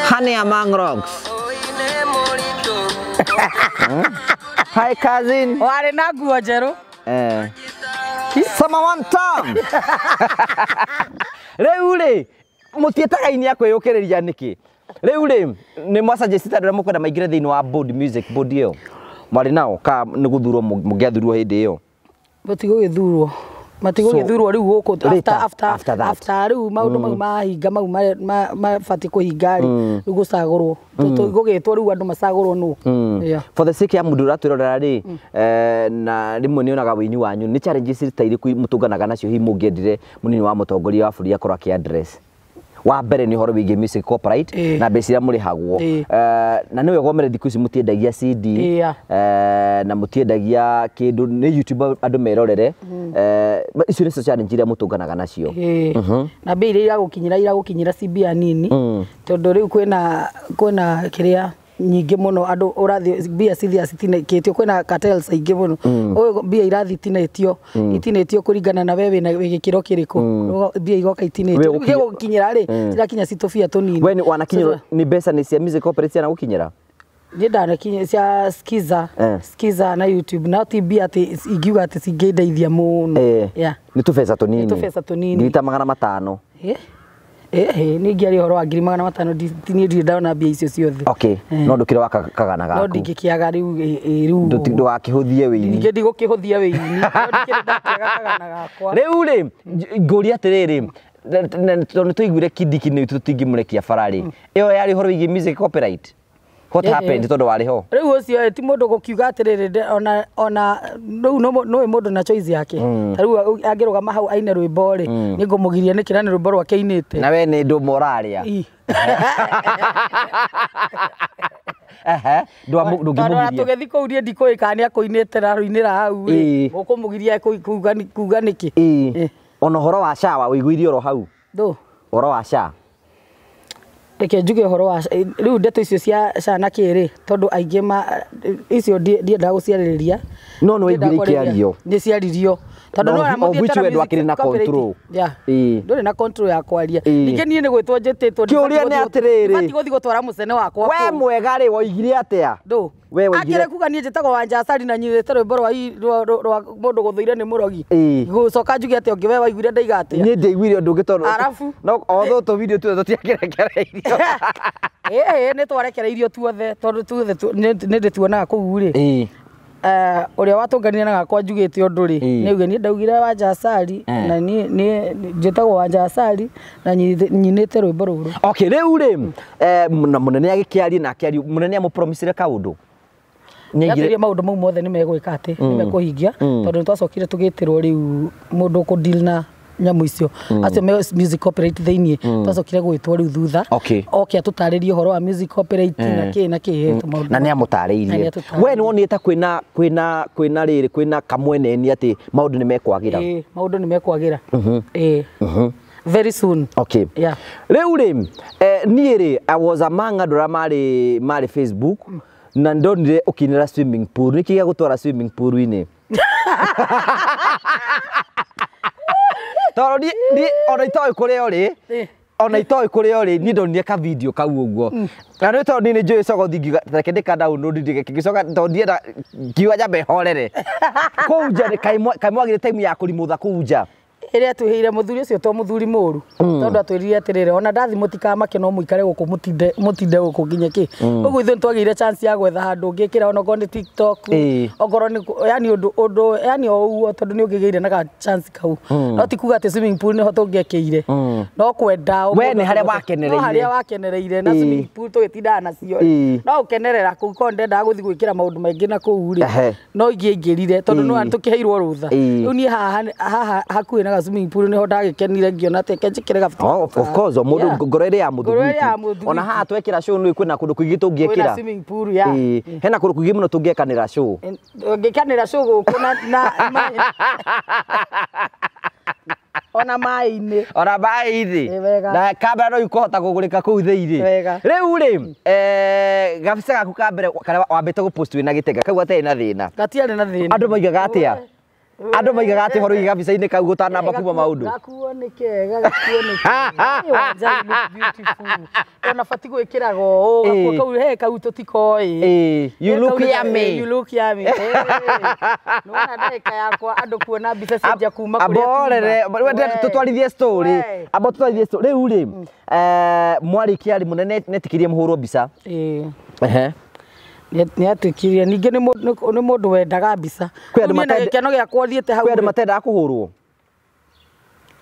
Honey among rocks. Hi cousin. Warĩ na nguo njerũ. Summer one time. Rĩu rĩ mũtiĩtaga ini a kwĩyũkĩrĩria nĩkĩ? Rĩu rĩ nĩ mwasuggestĩte andũ arĩa mũkwenda maingĩre thĩinĩ wa board music board ĩyo mwarĩ nao ka nĩ gũthurwo mũngĩathurwo hĩndĩ ĩyo? Matigũgĩthurwo. Matigũgĩthurwo rĩu gũkũ after rĩu maũndũ mau mahinga mau mabatiĩ kũhinga rĩ rĩu gũcagũrwo tũgũgĩtwo rĩu andũ macagũrwo nũ. For the sake ya mũndũ ũratwĩrorera rĩ na rĩmwe nĩ onaga wĩini wanyu nĩ challenges ta irĩkũ mũtũnganaga nacio hihi mũngĩendire mũnini wa mũtongoria wa bũrũri akorwo akĩ address? Wa mbere nĩ ũhoro wĩgiĩ music copyright na mbeca iria mũrĩhagwo na nĩ wega ũmere thikũ ici mũtiendagia CD na mũtiendagia kĩndũ nĩ YouTube andũ merorere icio nĩcio challenge iria mũtũnganaga nacio. Na mbia iria iragũkinyĩra ci mbia nini tondũ rĩu kwĩna kĩrĩa nyingĩ mũno andũ ũrathiĩ mbia cithiaga citinĩkĩtio kwĩna cartels aingĩ mũno ũyũ mbia irathiĩ itinĩtio kũringana na we wĩna gĩkĩro kĩrĩkũ mbia igoka itinĩtio rĩu gĩgũkinyĩra rĩ cirakinya ci tũbia tũnini. We wanakinyĩrwo nĩ mbeca nĩ cia music copyright cianagũkinyĩra? Niĩ ndanakinya cia Skiza na YouTube na ti mbia atĩ ingiuga atĩ cingĩndeithia mũno. Nĩ tũbeca tũnini. Nĩ tũbeca tũnini. Ngiri ta 500. Nĩ ingĩaria ũhoro wa ngiri 500 niĩ ndirĩ ndona mbia icio ciothe. Okay, no ndũkĩrĩ wa kagana gaku. No ndingĩkĩaga rĩu. Ndũgakĩhũthie wĩini. Ningĩ ndigũkĩhũthia wĩini. No ndikĩrĩ ndakĩaga kagana gakwa. Rĩu rĩ ngũria atĩrĩrĩ tondũ nĩ tũiguire Kindiki nĩ tũtingĩmũrekia bara rĩ ĩyo yarĩ ũhoro wĩgiĩ music copyright. What happened tondũ warĩ ho? Rĩu ũcio ti mũndũ gũkiuga atĩrĩrĩ ona rĩu nĩũĩ mũndũ na choice yake. Ta rĩu angĩrũgama hau aine rwĩmbo rĩ nĩ ngũmũgiria nĩkĩ na nĩ rwĩmbo rwake ainĩte. Na we nĩ ndũma ũrarĩa. Ndũngĩmũgiria. Tũgĩthiĩ kũu niĩ ndikũĩ kana nĩ akũinĩte na rũinĩra hau rĩ ũkũmũgiria kuga nĩkĩ? Ona ũhoro wa SHA waũiguirie oro hau? Ndũ? Ũhoro wa SHA. Reke njuge ũhoro wa rĩu ndeto icio cia SHA na kĩrĩ tondũ aingĩ ma icio ndiendaga gũciarĩrĩria. No nĩ waiguire ikĩario. Nĩ ciaririo. Tondũ no aramũthiĩte na control. Ndũrĩ na control ya kwaria. Ningĩ niĩ nĩ gwĩtwo njĩtĩtwo. Kĩũria nĩ atĩrĩrĩ. Ndibatiĩ gũthiĩ gũtwara mũcene wakwa. We mwega rĩ woigire atĩa? Ndũ. Akĩrĩ kuga niĩ njĩtagwo Wanja Asali na nyinĩte rwĩmbo rwa mũndũ gũthũire nĩ mũrogi. Gũcoka njuge atĩa ũngĩ we waiguire ndaiga atĩa? Niĩ ndiaiguire ũndũ ũngĩ tondũ arabu no although tũ video tuothe tũtiakĩrekereirio. Nĩ twarekereirio tuothe tondũ tuothe nĩ ndĩtuonaga kũu rĩ. Ũrĩa watũnganire na gakwa njugĩte ũndũ rĩ nĩ auge niĩ ndaugire Wanja Asali na niĩ njĩtagwo Wanja Asali na nyinĩte rwĩmbo rũrũ. Okay, rĩu rĩ na mũnene agĩkĩaria na akĩaria mũnene amũpromisire kaũndũ. Nĩatwĩrire maũndũ mau mothe nĩ megwĩka atĩ nĩ mekũhingia tondũ nĩ twacokire tũgĩtĩrwo rĩu mũndũ ũkũ deal na nyamũ icio acio me music copyright thĩinĩ twacokire gwĩtwo rĩu thutha oke atũtarĩrie ũhoro wa music copyright na kĩ na kĩ maũndũ na nĩ amũtarĩirie we nĩ wonire ta kwĩna kwĩna kwĩna rĩrĩ kwĩna kamweneni atĩ maũndũ nĩ mekwagĩra maũndũ nĩ mekwagĩra very soon. Okay. Yeah. Rĩu rĩ niĩ rĩ I was among andũ arĩa marĩ Facebook na ndonire ũkĩinĩra swimming pool. Nĩkĩ gĩagũtwara swimming pool-inĩ? Tondũ niĩ ona itoĩ kũrĩa ũrĩ ona itoĩ kũrĩa ũrĩ niĩ ndonire ka video kau ũguo na nĩ tondũ niĩ nĩ njũĩ cogothi ngiuga reke ndĩka download ngĩcoka tondũ ndienda ngiuga nyambe horere kũu nja kaĩ mwagire time ya kũrimũtha kũu nja ĩrĩa twĩhĩire mũthuri ũcio to mũthuri mũru tondũ atwĩrire atĩrĩrĩ ona ndathi mũtikamake no mũikare gũkũ mũtinde gũkũ nginya kĩ ũguo ithuĩ nĩtwagĩire chance ya gwetha handũ ũngĩkĩra ona okorwo nĩ TikTok okorwo nĩ yani ũndũ yani o ũguo tondũ nĩ ũngĩgĩire na ga chance kau no ti kuga atĩ swimming pool nĩho tũngĩekĩire no kwenda we nĩ harĩa wakenereire no harĩa wakenereire na swimming pool tũgĩtindaga nacio no ũkenerera kũu korwo ndendaga gũthiĩ gwĩkĩra maũndũ maingĩ na kũu rĩ no ingĩaingĩrire tondũ no tũkĩheirwo rũtha rĩu niĩ haha hakuhĩ na swimming pool niho ndagikenire ngiona atĩ kenjikire gabuti. Of course mũndũ ngoro ĩrĩa ya mũthugwiti ona haha twekĩra show nĩ kwĩna kũndũ kũingĩ tũngĩekĩra swimming pool ya hena kũndũ kũingĩ mũno tũngĩekanĩra show ngĩkanĩra show gũkũ na ona maĩ-inĩ ona maĩ-inĩ na kamera no ikũhota kũgũrĩka kũu thĩinĩ rĩu rĩ gabica gaku ka mbere karĩa wambĩte gũpost wĩna gĩtenga kau gatarĩ na thĩna gatiarĩ na thĩna andũ maigaga atĩa andũ maigaga atĩ horo gabica-inĩ kau gũtanamba kuma maũndũ gakuo nĩ kega gakuo nĩ kega beautiful ona bati gwĩkĩraga ũũ gakuo kau he kau tũtikoĩ you look yummy you look yummy nĩwona ndagĩka yakwa andũ kuona mbica cia kuma kũrĩa aborere tũtwarithie story amba tũtwarithie story rĩu rĩ mwarĩkia mũnene netikirie mũhũrwo mbica nĩ atuĩkire ningĩ nĩ mũndũ wendaga mbica kwĩ na gĩkeno gĩakwa thiĩte hau kwĩ andũ matendaga kũhũrwo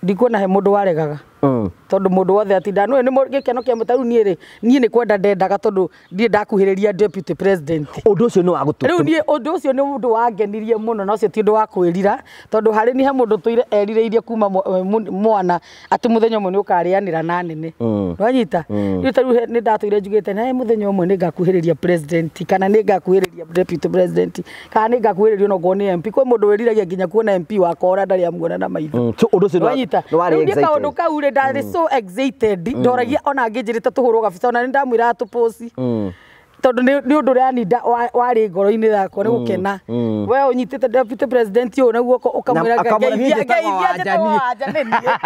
ndikuona he mũndũ waregaga tondũ mũndũ wothe atinda nĩ gĩkeno kĩa mũtaru niĩ rĩ niĩ nĩ kwenda ndendaga tondũ ndirĩ ndakuhĩrĩria deputy president ũndũ ũcio nĩ wa gũtũ rĩu niĩ ũndũ ũcio nĩ ũndũ wangenirie mũno na ũcio ti ũndũ wa kwĩrira tondũ harĩ niĩ he mũndũ tũire erirĩirie kuma mwana atĩ mũthenya ũmwe nĩ ũkarĩanĩra na nene nĩwanyita rĩu ta rĩu nĩ ndatũire njugĩte na mũthenya ũmwe nĩ ngakuhĩrĩria president kana nĩ ngakuhĩrĩria deputy president kana nĩ ngakuhĩrĩria onokorwo nĩ MP kwĩ mũndũ wĩriragia nginya kuona MP wakwa ũrĩa ndarĩ amuona na maitho ũndũ ũcio nĩ warĩ excited kaũndũ kau rĩ ndarĩ so excited ndoragia ona ngĩnjĩrĩte tũhũrwo gabica ona nĩ ndamwĩraga tũposti tondũ nĩ ũndũ ũrĩa yani warĩ ngoro-inĩ yakwa nĩ gũkena we ũnyitĩte deputy president ũyũ na guoko ũkamwĩra ngeithia njĩtagwo Wanja nĩ niĩ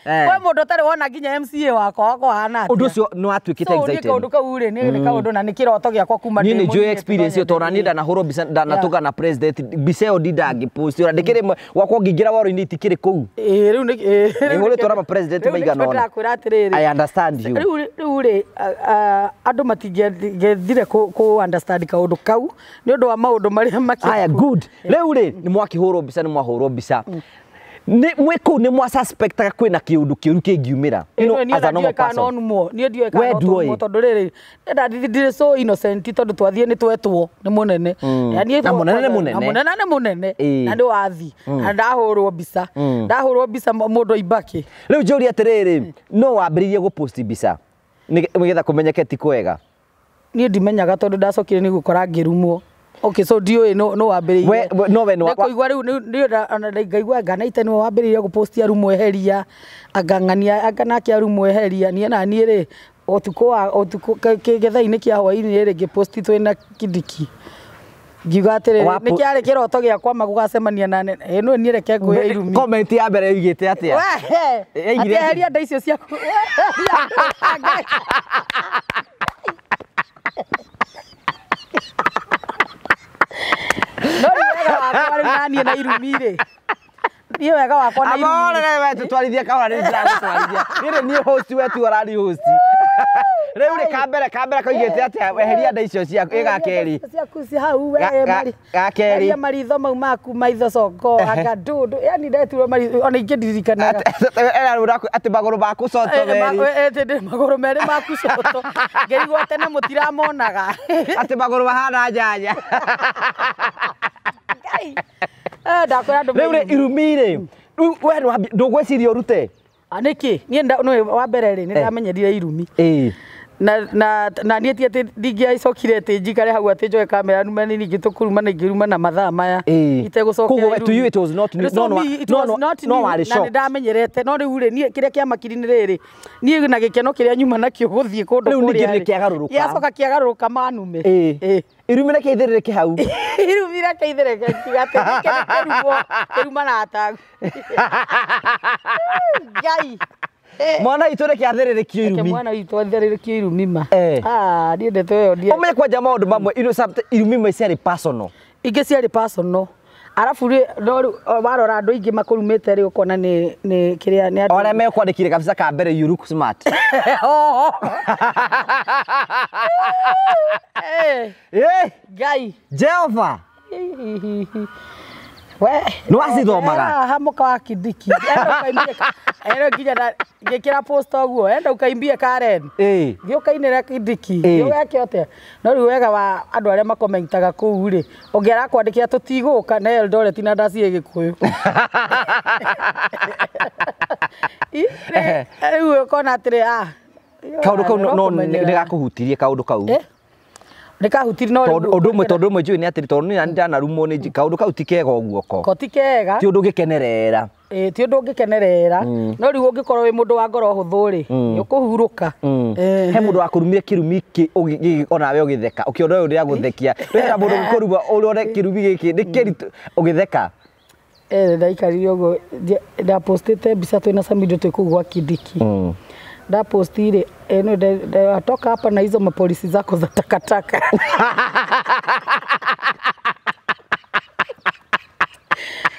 kwĩ mũndũ ũtarĩ wona nginya MCA wakwa ahana atĩa ũndũ ũcio nĩ watuĩkĩte excited so kaũndũ kau rĩ nĩ kaũndũ na nĩ kĩroto gĩakwa kuma niĩ nĩ njũĩ experience ĩyo tondũ niĩ ndanahũrwo mbica ndanatũka na president mbica ĩyo ndindangĩpost ona ndĩkĩrĩ gwakwa ngĩingĩra waro-inĩ itikĩrĩ kũu rĩu nĩ hũrĩtwo na ma president maigana ũna ndĩrakwĩra atĩrĩrĩ I understand you rĩu rĩ andũ matingĩethire kũ understand kaũndũ kau nĩ ũndũ wa maũndũ marĩa makĩ aya good rĩu rĩ nĩ mwakĩhũrwo mbica nĩ mwahũrwo mbica nĩ mwĩ kũu nĩ mwa suspectaga kwĩna kĩũndũ kĩũru kĩngiumĩra niĩ ndiũĩ kana no numwo niĩ ndiũĩ kana no numwo tondũ rĩrĩ ndirĩ so innocent tondũ twathiĩ nĩ twetwo nĩ mũnene na mũnene nĩ mũnene na mũnene nĩ mũnene na nĩ wathi na ndahũrwo mbica ndahũrwo mbica mũndũ aimbakĩ rĩu njũrie atĩrĩrĩ no wambĩrĩirie gũpost mbica nĩgetha kũmenyeke ti kwega niĩ ndimenyaga tondũ ndacokire nĩ gũkora ngĩrumwo okay so ndiũĩ no wambĩrĩirie no we no kũigua rĩu nĩ ngaigua nganaite nĩwe wambĩrĩirie gũposti arumwo eheria angang'ania anga nake arumwo eheria niĩ na niĩ rĩ ũtukũ wa ũtukũ gĩthaa-inĩ kĩa hwaĩ-inĩ rĩ ngĩposti twĩna Kindiki ngiuga atĩrĩrĩ nĩ kĩarĩ kĩroto gĩakwa ma gũgacemania na nene ĩ niĩ reke ngwĩre irumi comment ya mbere yoigĩte atĩa atĩ eheria nda icio ciaku no rĩu wega wakwa rĩu naniĩ na irumi rĩ niĩ wega wakwa na irumi amorere we tũtwarithie kahora nĩ ndĩragũtwarithia niĩ niĩ host we tu ũrari host rĩu rĩ kambere koigĩte atĩa weheria nda icio ciaku ĩ gakerĩ ciaku ci hau we mari gakerĩ eheria maritho mau maku maitho congo anga ndũndũ yani ndetirwo maritho ona ingĩ ndirikanaga atĩ magũrũ maku coto merĩ magũrũ merĩ maku coto ngĩrigwo tene mũtiramonaga atĩ magũrũ mahana nyanya Ngai ndakwĩra andũ rĩu rĩ irumi rĩ Rĩu we ndũgwĩciria ũrute? Nĩkĩ niĩ no wa mbere rĩ nĩ ndamenyerire irumi. Na na niĩ ti atĩ ndingĩacokire atĩ njikare hau atĩ njoe kamera nume nĩ ningĩ tũkũruma na ingĩruma na mathaa maya itegũcokera. Koguo to you it was not new. No no no warĩ shock. Na ndamenyerete no rĩu rĩ niĩ kĩrĩa kĩamakiri nĩ rĩrĩ niĩ na gĩkeno kĩrĩa nyuma nakĩo gũthiĩ kũndũ kũrĩa. Rĩu ningĩ nĩ kĩagarũrũka. Gĩacoka kĩagarũrũka manume. Irumi reke itherereke hau. Irumi reke itherereke tiga atĩ kĩrumo kĩruma na atagu. Ngai. Mwana witũ reke athererĩkio irumi. Mwana witũ athererĩkio irumi ma. Niĩ ndeto ĩyo ndiĩ. Ũmenye kwanja maũndũ mamwe irumi imwe ciarĩ personal. Ingĩ ciarĩ personal. Arabu rĩ no rĩu warora andũ aingĩ makũrumĩte rĩ ũkona nĩ kĩrĩa nĩ andũ. Arĩa mekwandĩkire kabisa ka mbere you look smart. Ngai. Jehova. We nĩ wacithomaga? Haha mũka wa Kindiki. Enda ũkaimbie nginya ngĩkĩra post ũguo enda ũkaimbie Karen. Thiĩ ũkainĩre Kindiki. Thiĩ ũgeke atĩa. No rĩu wega wa andũ arĩa makomentaga kũu rĩ ũngĩ arakwandĩkĩra tũtigũka na Eldoret na ndaciĩ Gĩkũyũ. Rĩu ũkona atĩrĩ kaũndũ kau no nĩ gakũhutirie kaũndũ kau. Nĩkahutirie no rĩu ũndũ ũmwe tondũ ũmwe njũĩ nĩ atĩrĩ tondũ niĩ ndanarumwo nĩ kaũndũ kau ti kega ũguo ko. Ko ti kega. Ti ũndũ ũngĩkenerera. Ti ũndũ ũngĩkenerera. No rĩu ũngĩkorwo wĩ mũndũ wa ngoro hũthũ rĩ nĩ ũkũhurũka. He mũndũ wakũrumire kĩrumi onawe ũgĩtheka ũkĩona ũyũ nĩ agũthekia. Wĩra mũndũ ũgĩkũruma ũrore kĩrumi gĩkĩ nĩ kĩritũ ũgĩtheka. Ndaikarire ũguo ndapostĩte mbica twĩna Samido twĩ kũu gwa Kindiki. Ndapostire toka hapa na hizo mapolisi zako za takataka.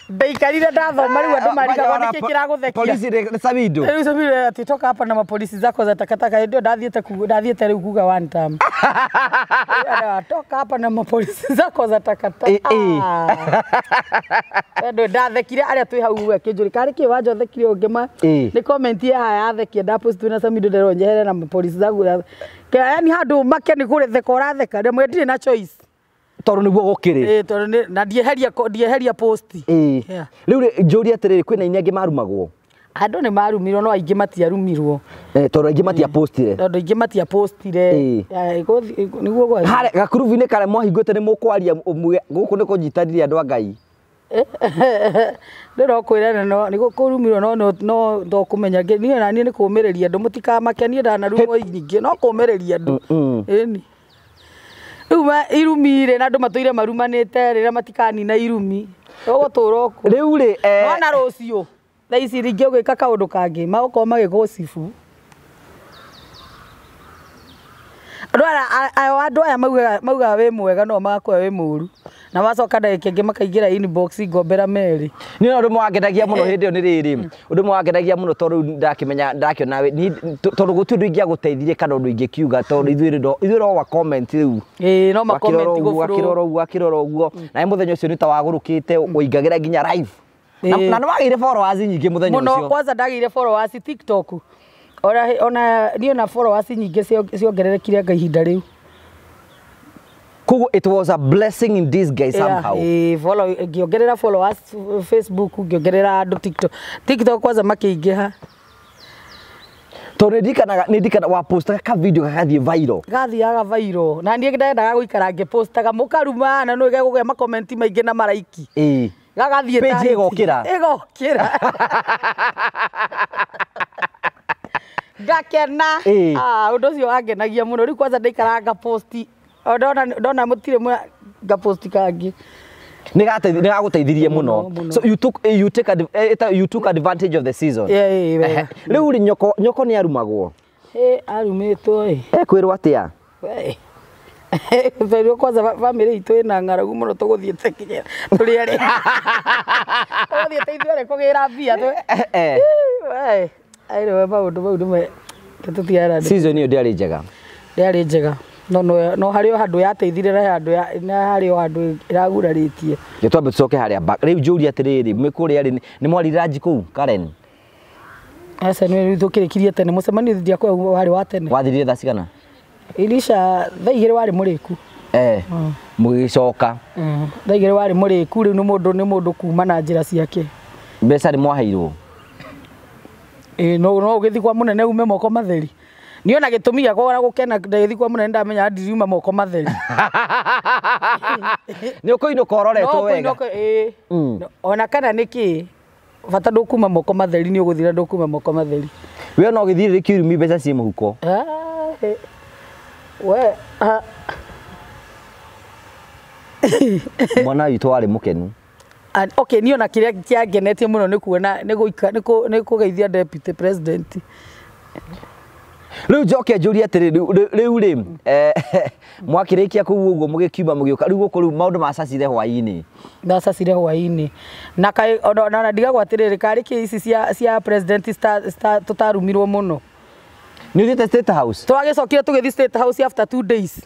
Ndaikarire ndathoma rĩu andũ marigagwo nĩkĩ kĩragũthekia. Polisi nĩ Samido. Rĩu Samido ati toka hapa na mapolisi zako za takataka ndio ndathiĩte rĩu kuga one time. Toka hapa na mapolisi zako za takataka. Ndo ndathekire arĩa twĩ hau akĩnjũria karĩ kĩ wanja ũthekire ũngĩma nĩ comment ya yathekia ndapost na Samido nderwo njehere na mapolisi zaku. Yani handũ make nĩ kũretheka ũratheka rĩmwe ndirĩ na choice. Tondũ nĩguo gũkĩrĩ. Tondũ na ndieheria post. Rĩu rĩ njũrie atĩrĩrĩ kwĩna aini angĩ marumagwo? Andũ nĩ marumirwo no aingĩ matiarumirwo. Tondũ aingĩ matiapostire. Tondũ aingĩ matiapostire. Nĩguo gwa. Harĩa gakurubu-inĩ karĩa mwahingũte nĩ mũkwaria gũkũ nĩ kũnyitanĩria andũ a Ngai. Ndĩrokwĩra no nĩ kũrumirwo no no ndokũmenya niĩ na niĩ nĩ kũũmĩrĩria andũ mũtikamake niĩ ndanarumwo nyingĩ no kũũmĩrĩria andũ. Ĩni. Rĩu irumi rĩ na andũ matũire marumanĩte rĩrĩa matikanina irumi ũgũtũra ũkũ. Rĩu rĩ nona rũciũ thaa ici rĩngĩ ũgĩka kaũndũ kangĩ magũkorwo magĩgũcibu. Andũ aya maugaga wĩ mwega no magakuoya wĩ mũru na macoka ndagĩka ĩngĩ makaingĩra inbox ngombera merĩ. Niĩ ũndũ ũmwe wangenagia mũno hĩndĩ ĩyo nĩ rĩrĩ ũndũ ũmwe wangenagia mũno tondũ ndakĩmenya ndakĩona tondũ gũtirĩ ũndũ ingĩagũteithirie kana ũndũ ingĩkiuga tondũ ithuĩ no wa comment rĩu. No ma comment gũbũrũ. Wakĩrora ũguo akĩrora ũguo na mũthenya ũcio nĩ ta wagũrũkĩte ũingagĩra nginya live. Na nĩ wagĩire followers nyingĩ mũthenya ũcio. Mũno kwanza ndagĩire followers TikTok. Ona niĩ na followers nyingĩ ciongererekire nga ihinda rĩu. Koguo it was a blessing in disguise somehow. Follow ngĩongerera followers Facebook ngĩongerera andũ TikTok. TikTok kwanza makĩingĩha. Tondũ nĩ ndirikanaga wa postaga ka video gagathiĩ viral. Gathiaga viral. Na niĩ ndendaga gũikara ngĩpostaga mũkaruma na nĩ gegũgĩa makomenti maingĩ na maraiki. Gagathiĩ ta page ĩgokĩra. Ĩgokĩra. Ngakena. Ũndũ ũcio wangenagia mũno. Rĩu kwanza ndaikaraga ngaposti. Ndona mũtirĩ ngaposti kangĩ. Nĩ gagũteithirie mũno. So you took advantage of the season. Rĩu rĩ nyoko nĩ arumagwo? Arumĩtwo. Ekwĩrwo atĩa? Rĩu kwanza bamĩrĩ itũ ĩna ng'aragu mũno tũgũthiĩte nginya tũrĩ erĩ. Tũgũthiĩte ithuĩ erĩ kũgĩra mbia. Anyway, maũndũ mau nĩ tũtiaranĩria. Season ĩyo ndĩarĩ njega. Ndĩarĩ njega. No no harĩ o handũ yateithire na harĩ o handũ ĩragurarĩtie. Reke twambe tũcoke harĩa back. Rĩu njũrie atĩrĩrĩ, mwĩ kũrĩa rĩ nĩ mwarire ranji kũu Karen? Aca nĩ rĩu tũkĩrĩkirie tene mũcemanio ndiakwĩra warĩ wa tene. Wathirire thaa cigana? Irisha thaa 2 warĩ mũrĩku. Mũgĩcoka. Thaa 2 warĩ mũrĩku rĩu nĩ mũndũ kuma na njĩra ciake. Mbeca nĩ mwaheirwo? Ĩĩ no no ũgĩthiĩ kwa mũnene ume moko matheri. Niĩ ona gĩtũmi gĩakwa ona gũkena ndagĩthiĩ kwa mũnene ndamenya ndiriuma moko matheri. Nĩ ũkũinũka ũroretwo wega. Ĩĩ. Ona kana nĩkĩ bata ndũkuma moko matheri nĩ ũgũthira ndũkuma moko matheri. We no ũgĩthiĩ rĩ kĩrumi mbeca ciĩ mũhuko. We mwana witũ warĩ mũkenu. Okay, niĩ ona kĩrĩa kĩangenetie mũno nĩ kuona nĩ kũgeithia deputy president. Rĩu njoke njũrie atĩrĩ rĩu rĩ mwakĩrĩkia kũu ũguo mũgĩkiuma mũgĩũka rĩu gũkũ rĩu maũndũ macacire hwaĩ-inĩ. Macacire hwaĩ-inĩ. Na kaĩ ona ndigagwo atĩrĩrĩ karĩ kĩ ici cia president tũtarumirwo mũno. Nĩ ũthiĩte State House? Twagĩcokire tũgĩthiĩ State House after 2 days.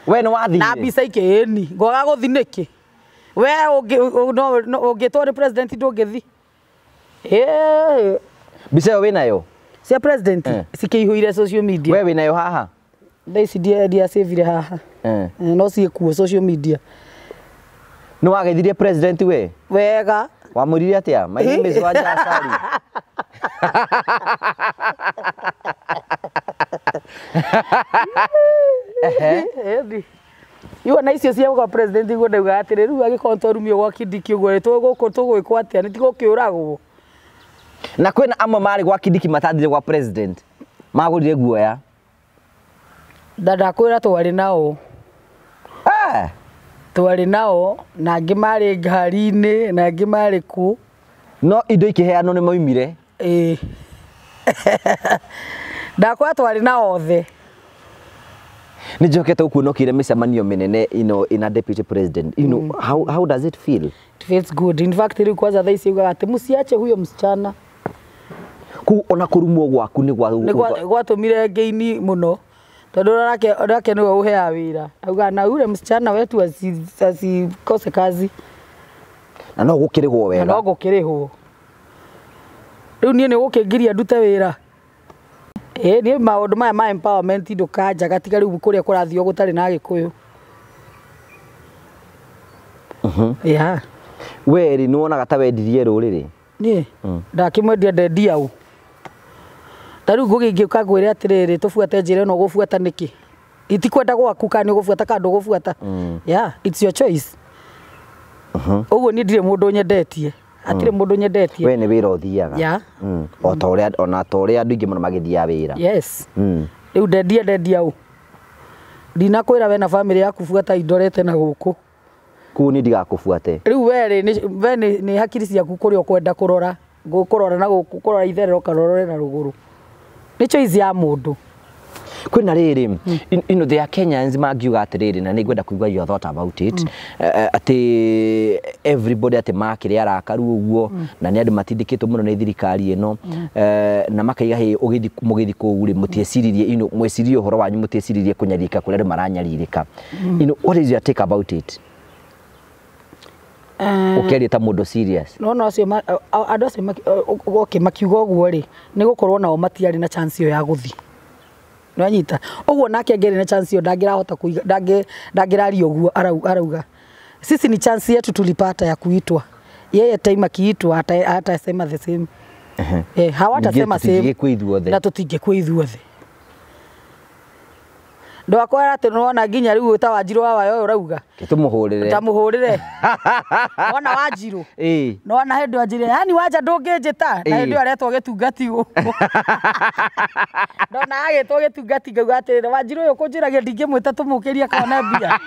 We nĩ wathire? Na mbica ikĩ ĩni ngwaga gũthiĩ nĩkĩ? We ũngĩtwo nĩ president ndũngĩthiĩ. Mbica ĩyo wĩnayo? Cia president cikĩihũire social media. We wĩnayo haha? Thaa ici ndiacĩvire haha. No ciĩkuo social media. Nĩ wageithirie president we? Wega. Wamwĩrire atĩa? My name is Wanja Asali. Iwa na icio cia gwa president guo ndauga atĩrĩ rĩu angĩkorwo twarumio gwa Kindiki ũguo rĩ tũgũkũ tũgwĩkwo atĩa nĩ tigũkĩũragwo. Na kwĩna amwe marĩ gwa Kindiki matathire gwa president magũrire guoya. Ndakwĩra twarĩ nao. Twarĩ nao na angĩ marĩ ngari-inĩ na angĩ marĩ kũ. No indo ikĩheanwo nĩ maumire. Ĩĩ. Ndakwĩra twarĩ nao othe. Nĩ njokete gũkuona ũkĩire mĩcemanio mĩnene ina deputy president. You know, how does it feel? It feels good. In fact, rĩu kwanza thaa ici ugaga atĩ mũciache huyo msichana. Kũu ona kũrumwo gwaku nĩ gwatũmire ngĩini mũno. Tondũ nake nĩwe ũheaga wĩra. Auga na ule msichana wetu asikose kazi. Na no gũkĩrĩhwo wega. Na no gũkĩrĩhwo. Rĩu niĩ nĩ gũkĩngiria ndute wĩra. Ĩĩ niĩ maũndũ maya ma empowerment ndũkanjaga tiga rĩu kũrĩa kũrathio gũtarĩ na Gĩkũyũ. Yeah. We rĩ nĩ wonaga ta wendirie rũrĩrĩ? Niĩ ndakĩmwendia ndendia ũ. Ta rĩu ngũgĩũka ngwĩre atĩrĩrĩ tũbuate njĩra ĩno ũgũbuata nĩkĩ? Itikwenda gwaku kana nĩ ũgũbuata kana ndũgũbuata. Yeah, it's your choice. Ũguo niĩ ndirĩ mũndũ nyendetie. Hatirĩ mũndũ nyendetie. We nĩ wĩra ũthiaga. Yeah. O ta ũrĩa ona ta ũrĩa andũ aingĩ mũno magĩthiaga wĩra. Yes. Rĩu ndendia ũ. Ndinakwĩra we na family yaku buata indorete na gũkũ. Kũu niĩ ndigakũbuate. Rĩu we rĩ we nĩ hakiri ciaku kũrĩa ũkwenda kũrora. Gũkũrora na gũkũ kũrora itherero kana ũrore na rũgũrũ. Nĩ choice ya mũndũ. Kwĩna rĩrĩ you know there are Kenyans mangiuga atĩrĩrĩ na nĩngwenda kũigua your thought about it atĩ everybody atĩ makĩrĩ arakaru ũguo na nĩ andũ matindĩkĩtwo mũno nĩ thirikari ĩno na makaiga hĩ ũgĩthiĩ mũgĩthiĩ kũu rĩ mũtieciririe you know mweciririe ũhoro wanyu mũtieciririe kũnyarirĩka kũrĩa andũ maranyarirĩka. You know what is your take about it? Ũkĩaria ta mũndũ serious. No acio andũ acio makiuga ũguo rĩ nĩ gũkorwo nao matiarĩ na chance ĩyo ya gũthiĩ. Nĩwanyita ũguo nake angĩarĩ na chance ĩyo ndangĩrahota kũiga ndangĩraria ũguo arauga sisi ni chance yetu tulipata ya kuitwa. Yeye time akiitwa atasema the same. Hawatasema same. Na tũtingĩkua ithuothe. Ndwakwĩra atĩ nĩwona nginya rĩu ta Wanjirũ wa Wayo ũrauga. Tũmũhũrĩre. Tamũhũrĩre. Wona Wanjirũ. Ĩĩ. Nĩwona hĩndĩ wanjĩrire yani Wanja ndũngĩnjĩta na hĩndĩ ĩyo aretwo gĩtungati gũkũ. Ndona agĩtwo gĩtungati ngauga atĩrĩrĩ Wanjirũ ũyũ kũnjĩragia ndingĩmwĩta tũmũkĩrie kona mbia.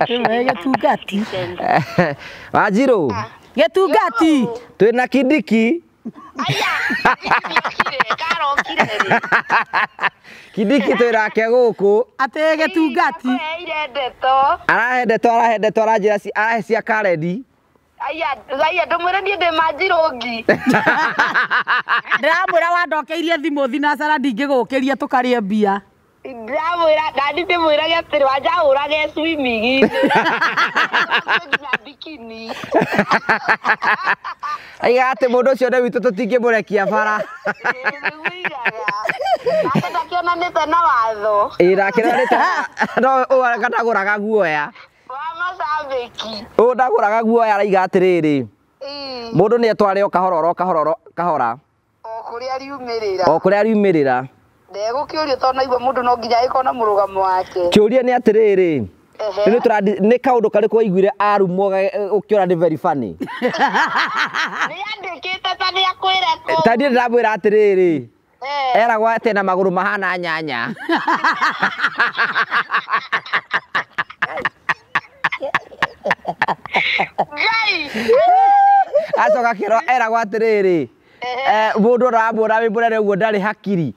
Gĩtungati. Wanjirũ. Gĩtungati. Twĩna Kindiki. Aya, karokire. Kindiki twĩnake gũkũ. Atĩ gĩtungati. Arahe ndeto aranjĩra arahe cia Karedi. Aya, aya ndũmwĩre niĩ ndĩ Manjirũngi. Ndĩramwĩra wandokeirie thimũ thinacara ndingĩgũkĩria tũkarĩe mbia. Ndamwĩra ndandi ndĩmwĩrage atĩrĩ wanja hũrage swimming nginya bikini. Aiga atĩ mũndũ ũcio nĩ witũ tũtingĩmũrekia bara. Nĩguo igaga. Nake ndakĩonanĩte na watho. Ĩĩ ndakĩonanĩte no ũyũ ndagũraga guoya. Wa macambĩki. Ũyũ ndagũraga guoya araiga atĩrĩrĩ. Mũndũ nĩ etware o kahora oro kahora kahora. O kũrĩa riumĩrĩra. O kũrĩa riumĩrĩra. Ndegũkĩũrio tondũ naigua mũndũ no nginya agĩkorwo na mũrũgamo wake. Kĩũria nĩ atĩrĩrĩ. Nĩ kaũndũ karĩkũ waiguire arumwo ũkĩona nĩ very funny? Nĩ andĩkĩte ta nĩ akwĩra kũu. Ta niĩ ndĩramwĩra atĩrĩrĩ. Eragwo atĩ na magũrũ mahana nyanya. Ngai! Acoka akĩrwo eragwo atĩrĩrĩ. Mũndũ ũramuona wĩ mũnene ũguo ndarĩ hakiri.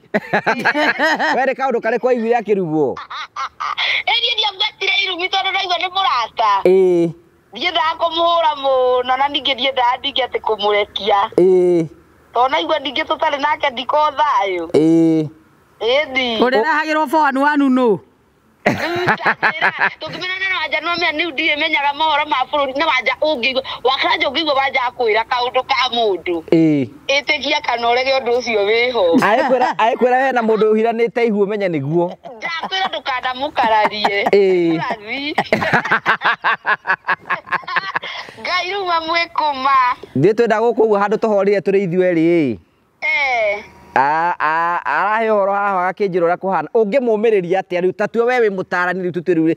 We nĩ kaũndũ karĩkũ waiguire akĩrumwo? Ĩĩ ndiamwetire irumi tondũ ndaigua nĩ mũrata. Ĩĩ. Ndiendaga kũmũhũra mũno na ningĩ ndiendaga ningĩ atĩ kũmũrekia. Ĩĩ. Tondũ naigua ningĩ tũtarĩ nake ndiko thayũ. Ĩĩ. Ĩni. Ũrĩrehagĩrwo 411 nũ? Tũngĩmenana na wanja no menya nĩu ndimenyaga mohoro ma bũrũri na wanja ũngĩigua wakaranja ũngĩigua wanja akwĩra kaũndũ ka mũndũ. Ĩĩ. Ĩtĩkia kana ũrege ũndũ ũcio wĩho. Agĩkwĩra hena mũndũ ũhiranĩte ihu ũmenye nĩguo. Ndakwĩra ndũkanamũkararie. Ĩĩ. Ngai rĩu mamwĩkũma. Ithuĩ twenda gũkũ ũguo handũ tũhorire tũrĩ ithuĩ erĩ. Arahe ũhoro haha agakĩnjĩra ũrĩa kũhana. Ũngĩmũmĩrĩria atĩa rĩu? Ta tue we wĩ mũtaarani rĩu tũtue rĩu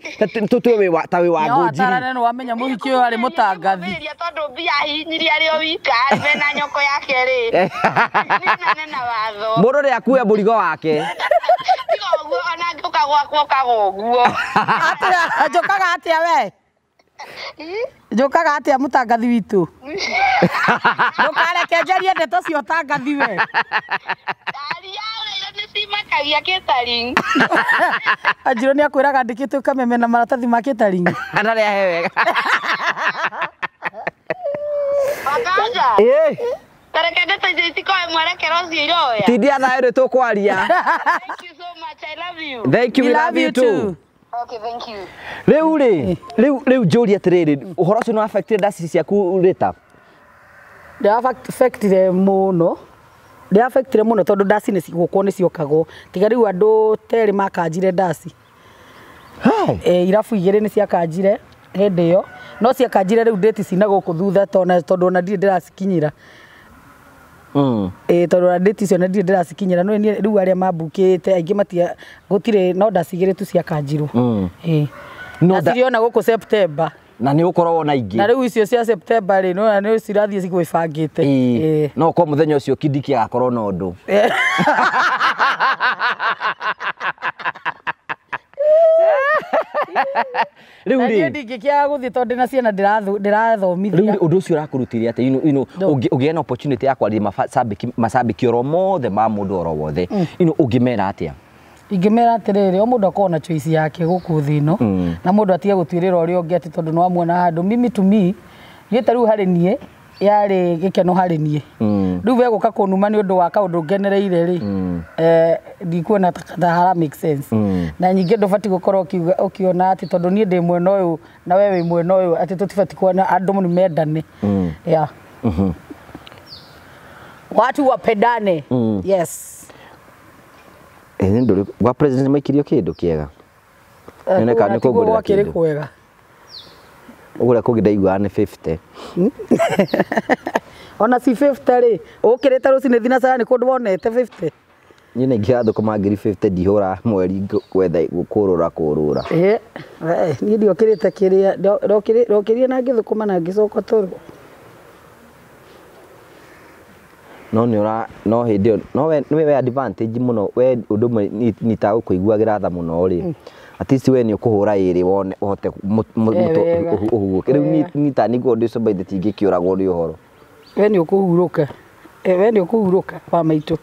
tũtue wĩ ta wĩ wa Ngũnjiri. No atarane nĩ wamenya mũhiki ũyũ arĩ mũtangathi. Ngũmĩrĩria tondũ mbia ahihinyirie arĩ o wika mena nyoko yake rĩ. Nĩ na watho. Mũndũ nĩ akue mũrigo wake. Tiga ũguo ona ngĩũka gwakwa ũkaga ũguo. Atĩa njũkaga atĩa we? Njũkaga atĩa mũtangathi witũ? Ndũkareke njarie ndeto cia ũtangathi we. Aria ũrĩa nĩ cimakagia catering. Anjirũ nĩ akwĩraga ndĩkĩte ũkameme na maratathi ma catering. Ndarĩ ahe wega. Wakanja. Ĩĩ. Tareke ndeto icio itikoe mwerekero ũcio iroya. Tindia thayũ nĩ tũkwaria. Thank you so much. I love you. Thank you. We love you too. Okay, thank you. Rĩu rĩ, rĩu njũrie atĩrĩrĩ, ũhoro ũcio nĩ affected ndaci ciaku Rita? Ndĩ-affectire mũno. Ndĩ-affectire mũno tondũ ndaci nĩ gũkwo nĩ ciokagwo. Tiga rĩu andũ terĩ makanjire ndaci. Irabu igĩrĩ nĩ ciakanjire hĩndĩ ĩyo. No ciakanjire rĩu date cina gũkũ thutha tondũ ona ndirĩ ndĩracikinyĩra. Tondũ ona date icio ndirĩ ndĩracikinyĩra. No niĩ rĩu arĩa mambukĩte aingĩ matia gũtirĩ no ndaci igĩrĩ tu ciakanjirwo. Na ciriona gũkũ September. Na nĩ ũkoragwo na ingĩ. Na rĩu icio cia September rĩ, no nĩ cirathiĩ cigwĩbangĩte. No ũkorwo mũthenya ũcio Kindiki agakorwo na ũndũ. Rĩu rĩ, niĩ ndingĩkĩaga gũthiĩ tondũ ndĩna ciana ndĩrathomithia. Rĩu ũndũ ũcio ũrakũrutire atĩa? You know, ũngĩgĩa na opportunity ya kwaria macambĩki oro mothe ma mũndũ oro wothe, you know, ũngĩmera atĩa? Ingĩmera atĩrĩrĩ, o mũndũ akorwo na choice yake gũkũ thĩ ĩno, na mũndũ atige gũtuĩrĩra ũrĩa ũngĩ atĩ tondũ nĩwamuona handũ. Mimi to me, niĩ ta rĩu harĩ niĩ, yarĩ gĩkeno harĩ niĩ. Rĩu we gũka kũnuma nĩ ũndũ wa kaũndũ ngenereire rĩ, ndikuona ta hara make sense. Na nyingĩ ndũbatiĩ gũkorwo ũkiona atĩ tondũ niĩ ndĩ mwena ũyũ na we wĩ mwena ũyũ, atĩ tũtibatiĩ kuona andũ nĩ mendane. Yeah. Watu wapendane. Yes. Ndũrĩ gwa president maikirio kĩndũ kĩega. Nĩ kana nĩ kũngũrĩra kĩndũ. Kwega. Ũgũrĩa kũngĩ ndaiguaga nĩ 50. Ona si 50 rĩ, ũkĩrĩte rũcinĩ thinacara nĩ kũndũ wonete 50. Niĩ nĩ ingĩaga thũkũma ngiri 50 ndihũra mweri gwetha kũrũra kũrũra. Niĩ ndiokĩrĩte kĩrĩa, ndokĩrire na ngĩthũkũma na ngĩcoka toro. No nĩ ũra, no hĩndĩ ĩyo, no we nĩ we advantage mũno, we ũndũ ũmwe nĩ ta gũkũiguagĩra tha mũno rĩ. At least we nĩ ũkũhũra ĩrĩ wone ũhote ũhurũke. Rĩu niĩ ta nĩguo ndĩ sober ithe tingĩkĩũragwo nĩ ũhoro. We nĩ ũkũhurũka. We nĩ ũkũhurũka wa maitũ.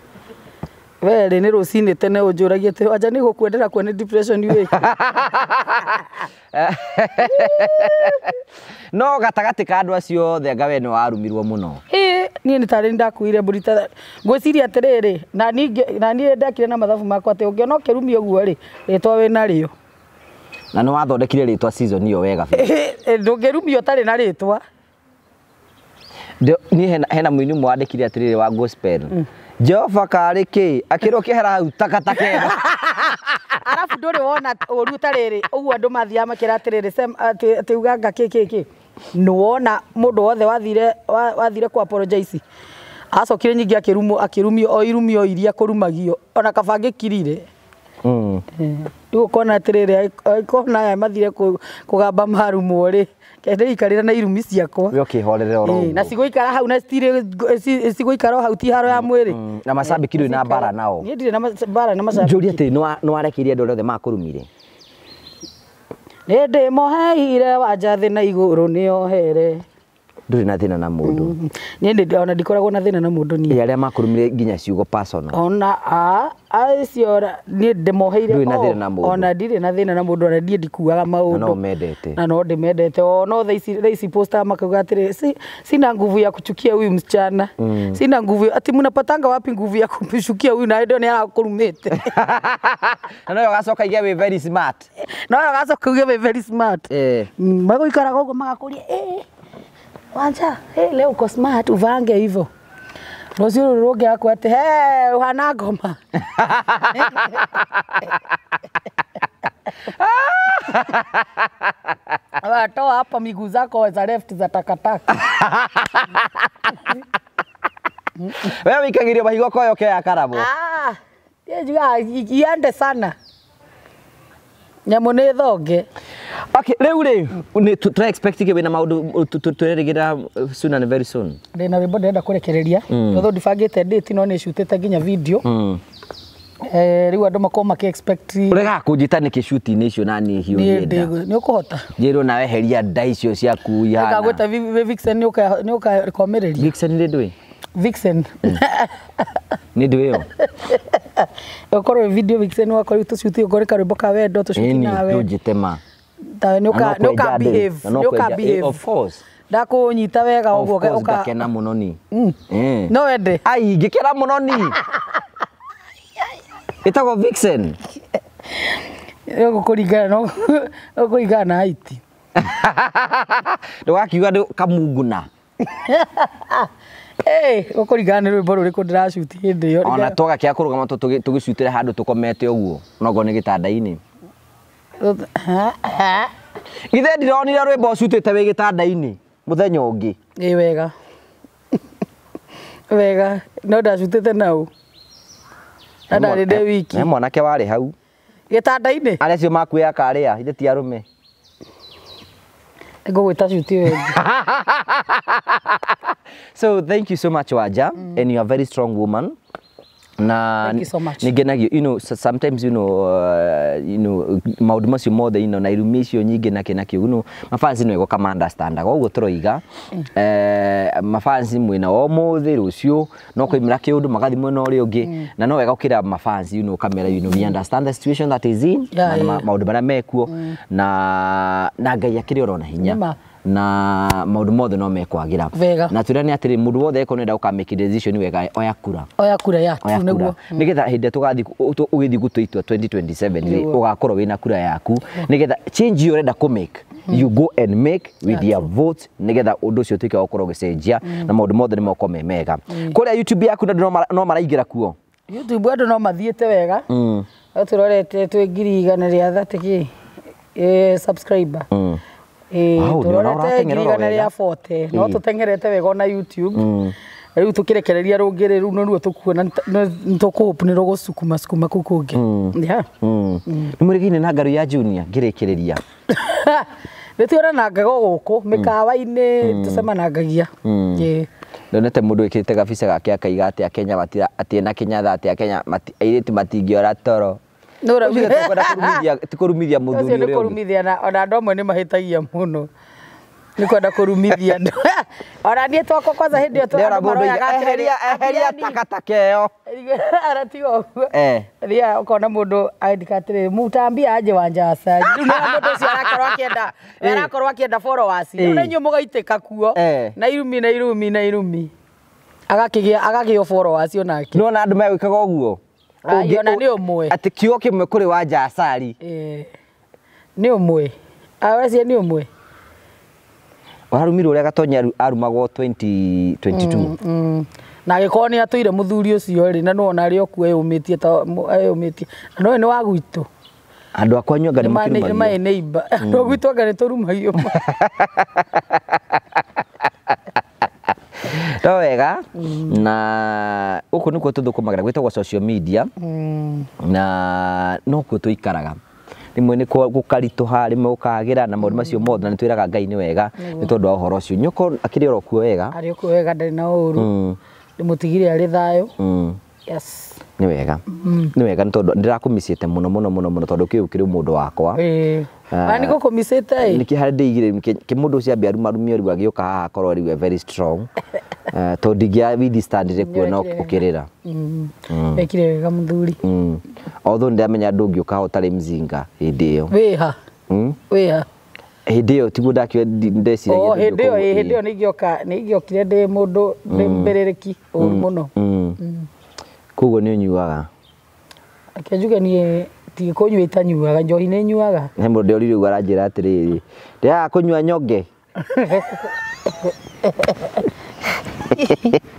We rĩ nĩ rũcinĩ tene ũnjũragie atĩ anja nĩ gũkwendera kuo nĩ depression wĩ. No gatagatĩ ka andũ acio othe anga we nĩ warumirwo mũno. Ĩĩ Niĩ nĩ tarĩ ndakuire mbũri ta ngwĩciria atĩrĩrĩ na niĩ ndekire na mathabu makwa atĩ ũngĩona ũkĩrumio ũguo rĩ rĩtwa wĩna rĩo. Na nĩ wathondekire rĩtwa season ĩyo wega biũ. Ndũngĩrumio ũtarĩ na rĩtwa. Niĩ hena mũini ũmwe wandĩkire atĩrĩrĩ wa gospel. Jehova karĩ kĩ akĩrwo kĩhera hau takataka ĩno. Arabu ndũrĩ wona ũru ta rĩrĩ ũguo andũ mathiaga makĩra atĩrĩrĩ atĩ uganga kĩ kĩ kĩ. Nĩwona mũndũ wothe wathire ku apologize acokire nyingĩ akĩrumwo akĩrumio o irumio iria kũrumagio ona kaba ngĩkirire. Rĩu ũkona atĩrĩrĩ angĩkorwo aya mathire kũgamba marumwo rĩ ndĩikarĩra na irumi ciakwa. We ũkĩhorere oro ũguo. Na cigũikara hau na citirĩ cigũikara o hau ti haro ya mwĩrĩ. Na macambĩki ndũrĩ na mbara nao. Niĩ ndirĩ na mbara na macambĩki. Njũrie atĩrĩ nĩwarekeire andũ arĩa othe makũrumire? Nĩ ndĩmoheire Wanja thĩ na igũrũ nĩohere. Ndũrĩ na thĩna na mũndũ. Niĩ ona ndikoragwo na thĩna na mũndũ niĩ. Arĩa makũrumire nginya ciugo personal. Ona acio niĩ ndĩmoheire. Ndũrĩ na thĩna na mũndũ. Ona ndirĩ na thĩna na mũndũ ona niĩ ndikuaga maũndũ. Na no mendete. Na no ndĩmendete. O no thaa ici poster makauga atĩrĩ sina nguvu ya kuchukia huyu msichana. Sina nguvu ati mnapatanga wapi nguvu ya kumchukia huyu na ndio nĩarakũrumĩte. Na no ũgacoka uge wĩ very smart. No ũgacoka uge wĩ very smart. Magũikaraga ũguo magakũria Wanja, hey, leo uko smart uvange hivyo. Rũciũ rũrũ rũngĩ akwa atĩ hey, uhana ngoma. Watoa hapa miguu zako za left za takataka. Wewe wikagĩrio mahigo koyo ke ya karabo. Ah, iende sana. Nyamũ nĩ thonge. Okay, rĩu rĩ nĩ tũra expect kĩ wĩna maũndũ tũrerĩgĩrĩra soon and very soon. Ndĩna rwĩmbo ndĩrenda kũrekereria. Although ndibangĩte date no nĩcutĩte nginya video. Rĩu andũ makorwo makĩ expect. Ũregaga kũnjĩta nĩkĩ shoot-inĩ icio na niĩ hiũ ngĩenda. Nĩ ũkũhota. Njĩrwo nawe heria nda icio ciaku ihana. Ngagwĩta Vixen nĩ ũkakomĩrĩria. Vixen nĩ ndũĩ? Vixen. Nĩ ndũĩ ĩyo? Ũkorwo video Vixen wakwa rĩu tũcuti ũkorwo karwĩmbo ka wendo tũcuti nawe. Ndũnjĩte ma. Tawe nĩ ũka behave. Nĩ ũka behave. Of course. Ndakũnyita wega ũguo ũka. Ngakena mũno ni. No wende. Ai ngĩkena mũno ni. Ĩtagwo Vixen. Ũgũkũringana ũkũringana na height. Ndũgakiuga ndũ kamunguna. Ũkũringana nĩ rwĩmbo rũrĩkũ ndĩracuti hĩndĩ ĩyo. Ona twaga kĩa kũrũgama tũgĩcutĩre handũ tũkomete ũguo onokorwo nĩ gĩtanda-inĩ. Githĩ ndironire rwĩmbo ũcutĩte wĩ gĩtanda-inĩ mũthenya ũngĩ. Ĩ wega. Wega no ndacutĩte nau. Na ndarĩ ndĩ wiki. He mwanake warĩ hau. Gĩtanda-inĩ? Arĩa acio makuĩaga karĩa ithe ti arũme. Ngũgwĩta cuti ĩyo ĩngĩ. So thank you so much Wanja, and you are a very strong woman. Na thank you so much. Nĩngenagio, you know, sometimes you know, maũndũ macio mothe, you know, na irumi icio nyingĩ na kĩ na kĩ, you know, mafansi nĩ wega ũkama understand. Koguo tũroiga mafansi mwena wa ũmũthĩ rũciũ no kũimĩra kĩũndũ magathiĩ mwena ũrĩa ũngĩ, na no wega ũkĩra mafansi, you know, ũkamera, you know, we understand the situation that is in, na maũndũ marĩa mekuo, na Ngai akĩrĩ oro na hinya. Na maũndũ mothe no mekwagĩra. Na twĩrane atĩrĩ mũndũ wothe eko nenda ũka make decision wega oya kura. Oya kura ya nĩguo. Nĩgetha hĩndĩ tũgathiĩ ũgĩthiĩ gũtua itua 2027 rĩ ũgakorwo wĩna kura yaku nĩgetha change you ũrenda kũ make you go and make with your vote nĩgetha ũndũ ũcio ũtuĩke wa gũkorwo ũgĩcenjia na maũndũ mothe nĩ makorwo me mega. Kũrĩa YouTube yaku andũ no maraingĩra kuo. YouTube andũ no mathiĩte wega. No tũrorete twĩ 130 kĩ subscriber. Tũrorete 140 no tũteng'erete wega ona YouTube. Rĩu tũkĩrekereria rũngĩ rĩ rĩu noruo tũkuona nĩtũkũhope nĩ rũgũcukuma cukuma kũu kũngĩ. Nĩ mũrĩgĩine na ngaru ya Junior ngĩrĩkĩrĩria. Nĩ tuonanangaga o gũkũ mĩkawa-inĩ tũcemanangagia. Ndonete mũndũ wĩkĩrĩte gabica gake akaiga atĩ Akenya atĩ ena Kenyatta atĩ Akenya airĩtu matingĩora toro. Ti kũrumithia mũthuri ũrĩa ũngĩ. Ũcio nĩ kũrumithia na ona andũ amwe nĩ mahĩtagia mũno. Nĩ kwenda kũrumithia andũ. Ona niĩ twakwa kwanza hĩndĩ ĩyo andũ maroyaga atĩrĩrĩ, eheria takataka ĩyo. Aratiga ũguo. Thiaga ũkona mũndũ andĩka atĩrĩrĩ, mutaambia aje Wanja Asali. Rĩu nĩ mũndũ ũcio arakorwo akĩenda, arakorwo akĩenda followers. Rĩu na inyuĩ mũgaitĩka kuo. Na irumi na irumi na irumi. Agakĩgĩa agakĩo followers onake. Nĩwona andũ megwĩkaga ũguo? Ona nĩ ũmwe. Atĩ kiugo kĩmwe kũrĩ Wanja Asali. Nĩ ũmwe. Awecia nĩ ũmwe. Warumirwo ũrĩa Gatonya arumagwo 2022. Na agĩkorwo nĩ atũire mũthuri ũcio rĩ, na nĩwona arĩ o kuo eyũmĩtie ta eyũmĩtie. Na nĩũĩ nĩ wa gwitũ. Andũ akwa inyuĩ anga nĩ mũkĩrumagio. Nĩ maĩ neighbor. Andũ a gwitũ anga nĩ tũrumagio. No wega na gũkũ nĩkuo tũthũkũmagĩra gwĩtagwo social media na nokuo tũikaraga. Rĩmwe nĩ gũkaritũha, rĩmwe gũkagĩra na maũndũ macio mothe, na nĩ twĩraga Ngai nĩ wega nĩ tondũ wa ũhoro ũcio. Nyũkwa akĩrĩ oro kuo wega? Arĩ o kuo wega, ndarĩ na ũru. Ndĩmũtigire arĩ thayũ. Yes. Nĩ wega. Nĩ wega nĩ tondũ ndĩrakũmicĩte mũno mũno mũno mũno tondũ kĩu kĩrĩ mũndũ wakwa. Nĩ gũkũmicĩte ĩ? Nĩkĩ harĩa ndĩigire kĩ mũndũ ũcio ambia arumarumio rĩu agĩũka haha akorwo rĩu e very strong. Tondũ ndingĩa withstand kuona ũkĩrĩra. Wekire wega mũthuri. Although ndĩramenya ndũngĩũka haha ũtarĩ mzinga hĩndĩ ĩyo. Wĩha? Wĩha? Hĩndĩ ĩyo tiguo ndakĩoe ndeciragia. Hĩndĩ ĩyo hĩndĩ ĩyo nĩingĩoka nĩingĩokire ndĩ mũndũ ndĩ mbĩrĩrĩki ũru mũno. Koguo nĩ ũnyuaga? Reke njuge niĩ ti kũnyua itanyuaga, njohi nĩ nyuaga. He mũndũ ndĩrorire ũguo aranjĩra atĩrĩrĩ, ndĩraga kũnyua nyonge.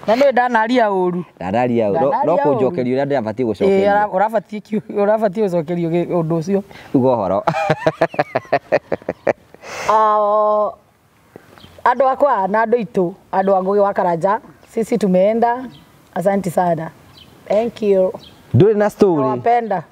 Na nĩũĩ ndanaria ũru. Ndanaria ũru. No kũnjokeria ũrĩa ndĩrabatiĩ gũcokerio. Ũrabatiĩ gũcokerio ũndũ ũcio. Uga ũhoro. Andũ akwa na andũ aitũ, andũ a Ngũgĩ wa Karanja, sisi tumeenda. Asante sana. Thank you. Ndũrĩ na story. Nawapenda.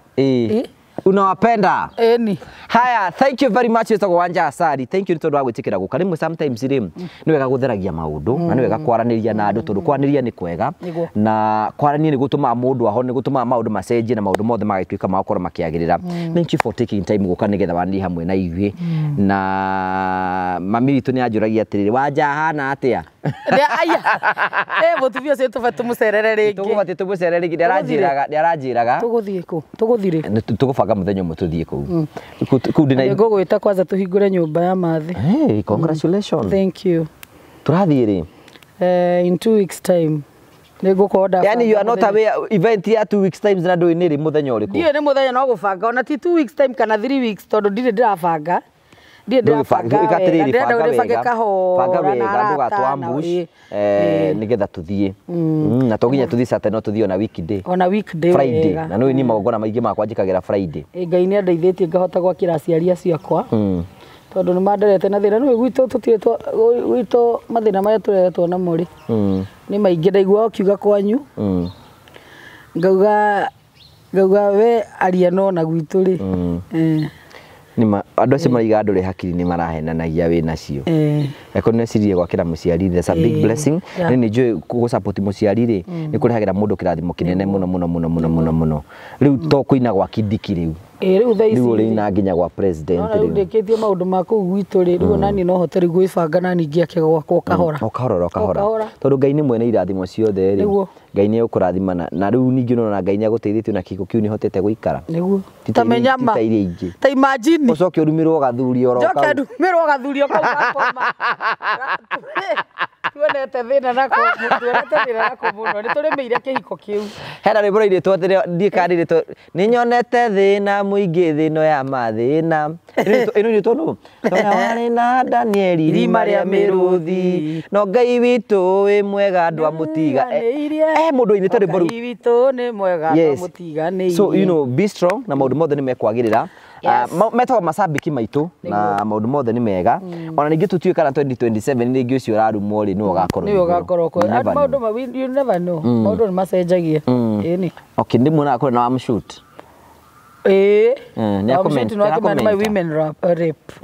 Unawapenda? Eni. Haya, thank you very much wĩtagwo Wanja Asali. Thank you nĩ tondũ wa gwĩtĩkĩra gũka. Rĩmwe sometimes rĩ, nĩ wega gũtheragia maũndũ na nĩ wega kwaranĩria na andũ tondũ kwaranĩria nĩ kwega na kwaranĩria nĩ gũtũmaga mũndũ ahone, nĩ gũtũmaga maũndũ macenjie na maũndũ mothe magatuĩka ma gũkorwo makĩagĩrĩra. Thank you for taking time gũka nĩgetha waranĩrie hamwe na ithuĩ. Na mami witũ nĩ anjũragia atĩrĩrĩ, Wanja ahana atĩa? Aya. Mũtumia ũcio tũbatiĩ tũmũcerere rĩngĩ. Tũgũbatiĩ tũmũcerere rĩngĩ. Nĩaranjĩraga. Tũgũthiĩ kũ? Tũgũthiĩ rĩ? Tũgũbanga mũthenya ũmwe tũthiĩ kũu. Kũu ndĩna Ngũgwĩta kwanza tũhingũre nyũmba ya mathĩ. Hey, congratulations. Thank you. Tũrathiĩ rĩ? In 2 weeks time. Nĩngũkorwo ndabanga. Yani you are not aware event ya 2 weeks times na ndũĩ nĩ rĩ mũthenya ũrĩkũ? Ndiũĩ nĩ mũthenya no gũbanga ona ti 2 weeks time kana 3 weeks tondũ ndirĩ ndĩrabanga. Ndirĩ ndĩrabanga wega. Ndĩrenda ũrĩbange kahora na arata na nĩgetha tũthiĩ. Na to nginya tũthiĩ Saturday, no tũthiĩ ona weekday. Ona weekday Friday. Na nĩũĩ niĩ magongona maingĩ makwa njĩkagĩra Friday. Ngai nĩ andeithĩtie ngahota gwakĩra aciari acio akwa. Tondũ nĩ manderete na thĩna. Nĩũĩ gwitũ tũtirĩ gwitũ mathĩna marĩa tũreretwo namo rĩ nĩ maingĩ. Ndaigua ũkiuga kwanyu ngauga we aria no na gwitũ rĩ. Nĩma andũ acio maraiga andũ rĩ hakiri nĩ marahenanagia wĩ nacio. Eko nĩcirie gwakĩra mũciari, that's a big blessing. Nĩ nĩ njũĩ gũsupport mũciari rĩ nĩ kũrehagĩra mũndũ kĩrathimo kĩnene mũno mũno mũno mũno mũno mũno. Rĩu to kũina gwa Kindiki rĩu. Rĩu thaa ici rĩu ũrĩina nginya gwa president rĩu. Ndĩkĩtie maũndũ ma kũu gwitũ rĩ, rĩu onaniĩ no hote rĩu gwĩbanga na ningĩ ake gwakwa kahora. O kahora o kahora. Tondũ Ngai nĩ mwene irathimo ciothe rĩ. Ngai nĩ egũkũrathima na rĩu ningĩ nĩũrona Ngai nĩ agũteithĩtie na kĩhiko kĩu nĩ ũhotete gũikara. Nĩguo. Ta menyama. Ti ta iria ingĩ. Ta imagine. Ũcoke ũrumĩrwo gathuri oro kau. Njoke ndumĩrwo gathuri o kau gakoma. Tuonete thĩna nako, tuonete thĩna nako mũno. Nĩ tũrĩmĩire kĩhiko kĩu. Hena rwĩmbo rũirĩtwo atĩrĩ, ndiũĩ kana rũirĩtwo, nĩnyonete thĩna mũingĩ thĩ-ĩno ya mathĩna. Ĩno ĩrĩtwo nũ? Tondũ warĩ na Danieli irima rĩa mĩrũthi, no Ngai witũ wĩ mwega ndwamũtiga. Mũndũ oinĩte rwĩmbo rũu. Ngai witũ nĩ mwega ndwamũtiganĩirie. So you know, be strong na maũndũ mothe nĩ mekwagĩrĩra. Metagwo macambĩki maitũ na maũndũ mothe nĩ mega. Ona ningĩ tũtiũĩ kana 2027 rĩngĩ ũcio ũrarumwo rĩ nĩwe ũgakorwo. Nĩwe ũgakorwo kuo. Maũndũ ma you never know. Maũndũ nĩ macenjagia. Ĩni. Okay, ndĩmuonaga kũrĩa na wamũshoot. Nĩ akomenta my women rap.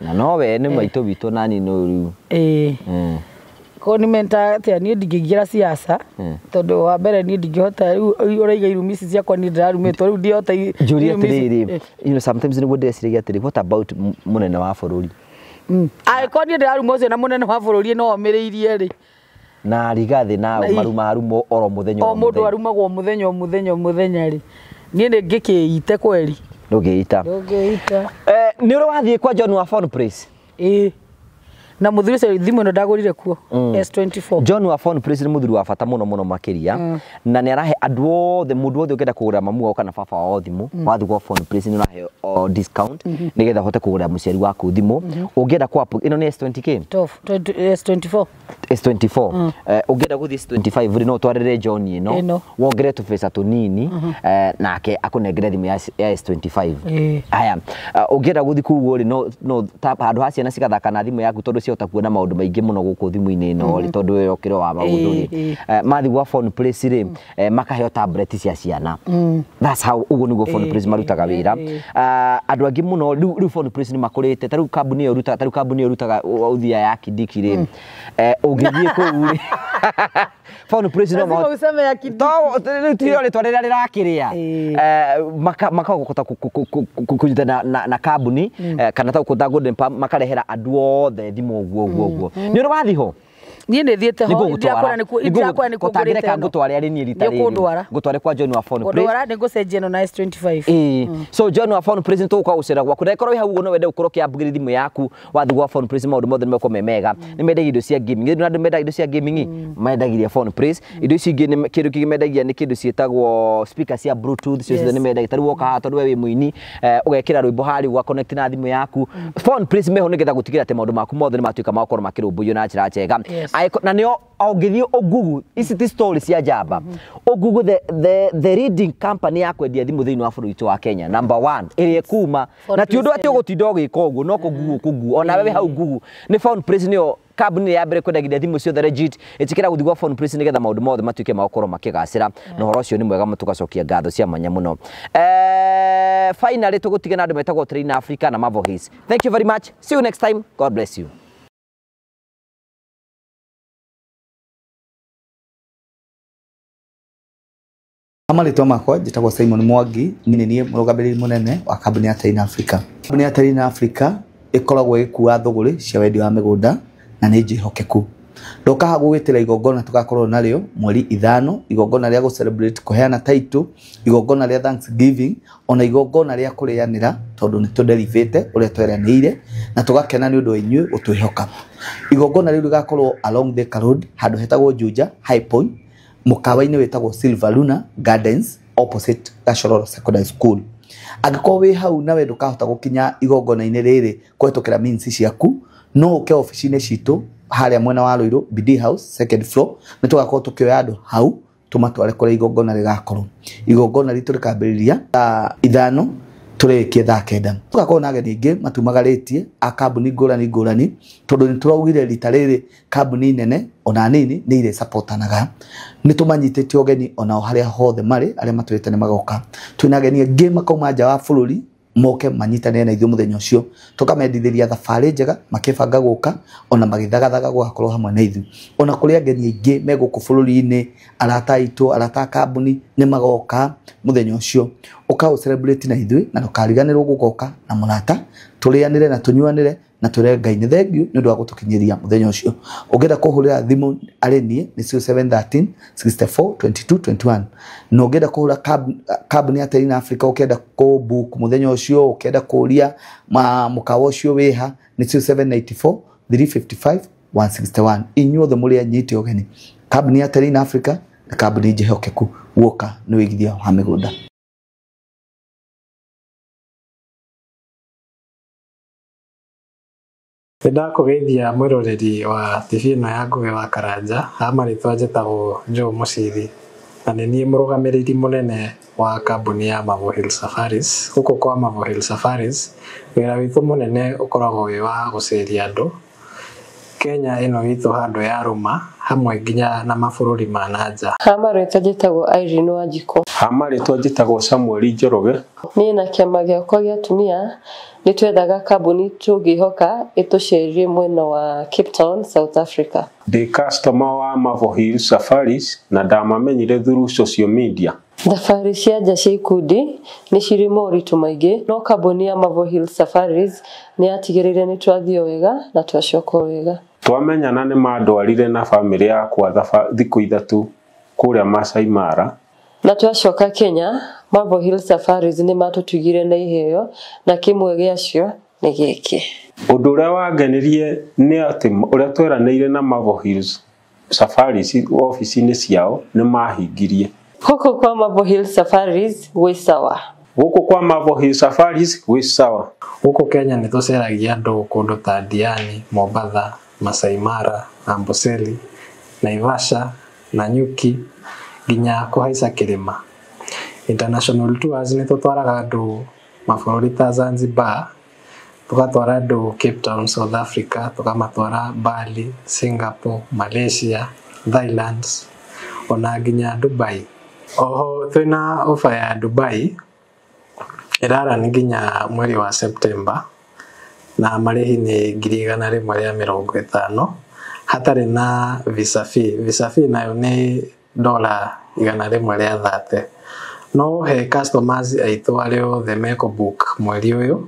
Na nowe nĩ maitũ witũ nani no rĩu. Ko nĩ menta atĩa niĩ ndingĩingĩra siasa tondũ wa mbere niĩ ndingĩhota rĩu ũraiga irumi ici ciakwa niĩ ndĩrarumĩtwo rĩu ndihota. Njũrie atĩrĩrĩ, you know sometimes nĩguo ndĩreciragia atĩrĩ, what about mũnene wa bũrũri? Angĩkorwo niĩ ndĩraruma ũcio na mũnene wa bũrũri no omĩrĩirie rĩ. Na Rigathĩ na marumarumwo oro mũthenya o mũndũ arumagwo mũthenya o mũthenya o mũthenya rĩ, niĩ nĩ ngĩkĩite kweri. Ndũngĩita. Ndũngĩita. Nĩ ũrĩ wathiĩ kwa John wa Phone Place? Ĩĩ. Na muthuri ũcio thimũ ĩno ndagũrire kuo S24. John wa Phone Place nĩ mũthuri wa bata mũno mũno makĩria, na nĩ arahe andũ othe, mũndũ wothe ũngĩenda kũgũra mamu wao kana baba wao thimũ, wathiĩ gwa Phone Place nĩ ũraheo discount nĩgetha ũhote kũgũra mũciari waku thimũ. Ũngĩenda kwa ĩno nĩ S20K? 12 S24. S24. Ũngĩenda gũthiĩ S25 rĩ, no ũtwarĩre John ĩno, wongerere tũbeca tũnini, nake akũnengere thimũ ya S25. Haya, ũngĩenda gũthiĩ kũu ũguo rĩ, no handũ ha ciana cigathaka na thimũ yaku, tondũ ciahota kuona maũndũ maingĩ mũno gũkũ thimũ-inĩ ĩno rĩ, tondũ we ũkĩrĩ wa maũndũ rĩ, mathiĩ gwa Phone Place rĩ, makaheo tablet cia ciana. That's how, ũguo nĩguo Phone Place marutaga wĩra. Andũ angĩ mũno rĩu Phone Place nĩ makũrĩte, ta rĩu kambuni ĩyo rutaga, ta rĩu kambuni ĩyo rutaga ũthia ya Kindiki rĩ, ũngĩthiĩ kũu rĩ, Phone Place no Lazima useme ya Kindiki. To rĩu ti rĩo rĩtwa rĩrĩa rĩrakĩrĩa, makahota kũnyitana na kambuni, kana ta gũkũ ta Golden Palm, makarehera andũ othe thimũ ũguo ũguo ũguo. Nĩ ũrĩ wathiĩ ho? Niĩ nĩ thiĩte ho, ndirakora nĩkuo, ndirakora nĩkuo ngũrĩte ngũrĩte ĩno. Ngũtware arĩ niĩ rita Nĩ rĩrĩ. ũkũndwara. Ngũtware kwa John wa Phone Place. Kũndwara nĩ ngũcenjia ĩno na S25. Ĩĩ. So John wa Phone Place, tũgũka gũcera gwaku, na ĩkorwo wĩ hau ũguo no wende gũkorwo ũkĩambugĩra thimũ yaku, wathiĩ gwa Phone Place maũndũ mothe nĩ megũkorwo me mega. Nĩ mendagia indo cia gaming. Nĩ andũ mendagia indo cia gaming, mendagiria Phone Place. Indo ici ingĩ kĩndũ kĩngĩ mendagia nĩ kĩndũ ciĩtagwo speaker cia Bluetooth cio ciothe nĩ mendagia. Ta rĩu woka haha, tondũ we wĩ mũini, ũgekĩra rwĩmbo harĩa, ũga connect na thimũ yaku. Phone Place meho nĩgetha gũtigĩrĩra atĩ maũndũ maku mothe nĩ matuĩka ma gũkorwo makĩrũmbũiyo na njĩra njega. Na nĩo ũngĩthiĩ ũgugu, ici ti story cia njamba, ũgugu the leading company ya kwendia thimũ thĩinĩ wa bũrũri witũ wa Kenya, number one ĩrĩa ĩkuma, Phone na ti ũndũ Place atĩ Kenya. ũgũtinda ũgĩka ũguo, no kũgugu kũgugu ona wewe hau gugu nĩ Phone Place, nĩyo kambuni ya mbere kwendagia thimũ ciothe legit. Ĩtĩkĩra gũthiĩ gwa Phone Place nĩgetha maũndũ mothe matuĩke ma gũkorwo makĩgacĩra, na ũhoro ũcio nĩ mwega mũno, tũgacokia ngatho cia mwanya mũno. Finally tũgũtiga na andũ metagwo Train Africa na Marvel Hills. Thank you very much, see you next time, God bless you. Marĩtwa makwa njĩtagwo Simon Mwangi, niĩ nĩ niĩ mũrũgamĩrĩri mũnene wa kambuni ya Train Africa. Kambuni ya Train Africa ĩkoragwo ĩgĩkua thũgũrĩ cia wendia wa mĩgũnda na nĩ njĩhokeku. Ndoka haha gũgĩtĩra igongona tũgakorwo narĩo mweri 5, igongona rĩa gũ celebrate kũheana title, igongona rĩa Thanksgiving, ona igongona rĩa kũrĩanĩra, tondũ nĩ tũderivĩte ũrĩa tweranĩire na tũgakena nĩ ũndũ wa inyuĩ gũtwĩhoka. Igongona rĩu rĩgakorwo along Thika Road, handũ hetagwo Juja High Point, mũkawa-inĩ wĩtagwo Silver Luna Gardens, opposite Gachororo Secondary School. Angĩkorwo wĩ hau nawe ndũkahota gũkinya igongona-inĩ rĩrĩ kũhetũkĩra means ciaku, no ũke obici-inĩ citũ harĩa mwena wa Ruiru, BD House, second floor. Nĩ tũgakorwo tũkĩoya andũ hau tũmatware kũrĩa igongona rĩgakorwo. Igongona ritũ rĩkambĩrĩria thaa 5, tũrĩkie thaa 9. Tũgakorwo na ageni aingĩ matumagarĩtie a kambuni ngũrani ngũrani, tondũ nĩ tũraugire rita rĩrĩ kambuni nene ona nini nĩ irĩ supportanaga. Nĩ tũmanyitĩte ũgeni onao harĩa hothe marĩ, arĩa matwĩrĩte nĩ magoka. Twĩna ageni angĩ makauma nja wa bũrũri moke manyitanĩre na ithuĩ mũthenya ũcio, tũkamendithĩria thabarĩ njega makĩbanga gũka ona magĩthagathaga gũgakorwo hamwe na ithuĩ. Ona kũrĩ ageni aingĩ me gũkũ bũrũri-inĩ, arata aitũ, arata a kambuni nĩ magoka mũthenya ũcio. Ũka ũ celebrate na ithuĩ na ndũkariganĩrwo gũgoka na mũrata, tũrĩanĩre na tũnyuanĩre na twĩre Ngai nĩ thengiũ nĩ ũndũ wa gũtũkinyĩria mũthenya ũcio. Ũngĩenda kũhũrĩra thimũ arĩ niĩ nĩ 0713 64 22 21, na ũngĩenda kũhũra kambuni ya Terina Africa, ũkĩenda kũ book mũthenya ũcio, ũkĩenda kũria mũkawa ũcio wĩha, nĩ 0794 355 161. Inyuothe mũrĩ anyite ũgeni. Kambuni ya Terina Africa nĩ kambuni njĩhokeku, guoka nĩ wĩigithia wa mĩgũnda. Nĩ ndakũgeithia mwĩroreri wa TV ĩno ya Ngũgĩ wa Karanja. Ha marĩtwa njĩtagwo Joe Mũcithi na nĩ niĩ mũrũgamĩrĩri mũnene wa kambuni ya Marvel Hill Safaris. Gũkũ kwa Marvel Hill Safaris, wĩra witũ mũnene ũkoragwo wĩ wa gũceria andũ Kenya ĩno itũ handũ ya rũma hamwe nginya na mabũrũri ma na nja. Ha marĩtwa njĩtagwo Irene Wanjikũ. Ha marĩtwa njĩtagwo Samuel Njoroge. Niĩ na kĩama gĩakwa gĩa atumia nĩ twethaga kambuni tũngĩhoka ĩtũcerie mwena wa Cape Town, South Africa. Ndĩ customer wa Marvel Hill Safaris na ndamamenyire through social media. Thabarĩ cia nja cia ikundi nĩ cirĩ moritũ maingĩ, no kambuni ya Marvel Hill Safaris nĩ yatigĩrĩire nĩ twathiĩ wega na twacoka wega. Twamenyana nĩ mandwarire na bamĩrĩ yakwa thikũ 3 kũrĩa Masai Mara. Na twacoka Kenya, Marvel Hill Safaris nĩ matũtugire na iheo na kĩmwe gĩacio Nĩ gĩkĩ. Ũndũ ũrĩa wangenirie nĩ atĩ ũrĩa tweranĩire na Marvel Hills Safaris obici-inĩ ciao nĩ mahingirie. Gũkũ kwa Marvel Hills Safaris gwĩ sawa. Gũkũ kwa Marvel Hills Safaris gwĩ sawa. Gũkũ Kenya nĩ tũceragia andũ kũndũ ta Diani, Mombatha, Masai Mara, Amboseli, Naivasha, Nanyuki nginya kũhaica kĩrĩma. International tours nĩ tũtwaraga andũ mabũrũri ta Zanzibar, tũgatwara andũ Cape Town, South Africa, tũkamatwara Bali, Singapore, Malaysia, Thailand ona nginya Dubai. Oho twĩna offer ya Dubai ĩrarani nginya mweri wa September na marĩhi nĩ 150,000 hatarĩ na visa fee. Visa fee nayo nĩ $130. No he customers aitũ arĩa othe mekũ book mweri ũyũ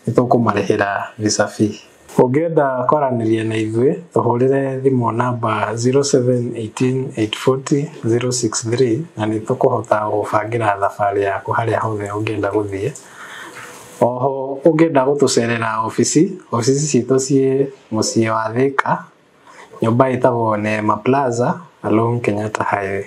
nĩ tũkũmarĩhĩra visa fee. Ũngĩenda kwaranĩria na ithuĩ tũhũrĩre thimũ namba 0718 840 063 na nĩ tũkũhota gũbangĩra thabarĩ yaku harĩa hothe ũngĩenda gũthiĩ. Oho ũngĩenda gũtũcerera obici, obici citũ ciĩ mũciĩ wa Thika, nyũmba ĩtagwo Neema Plaza along Kenyatta Highway.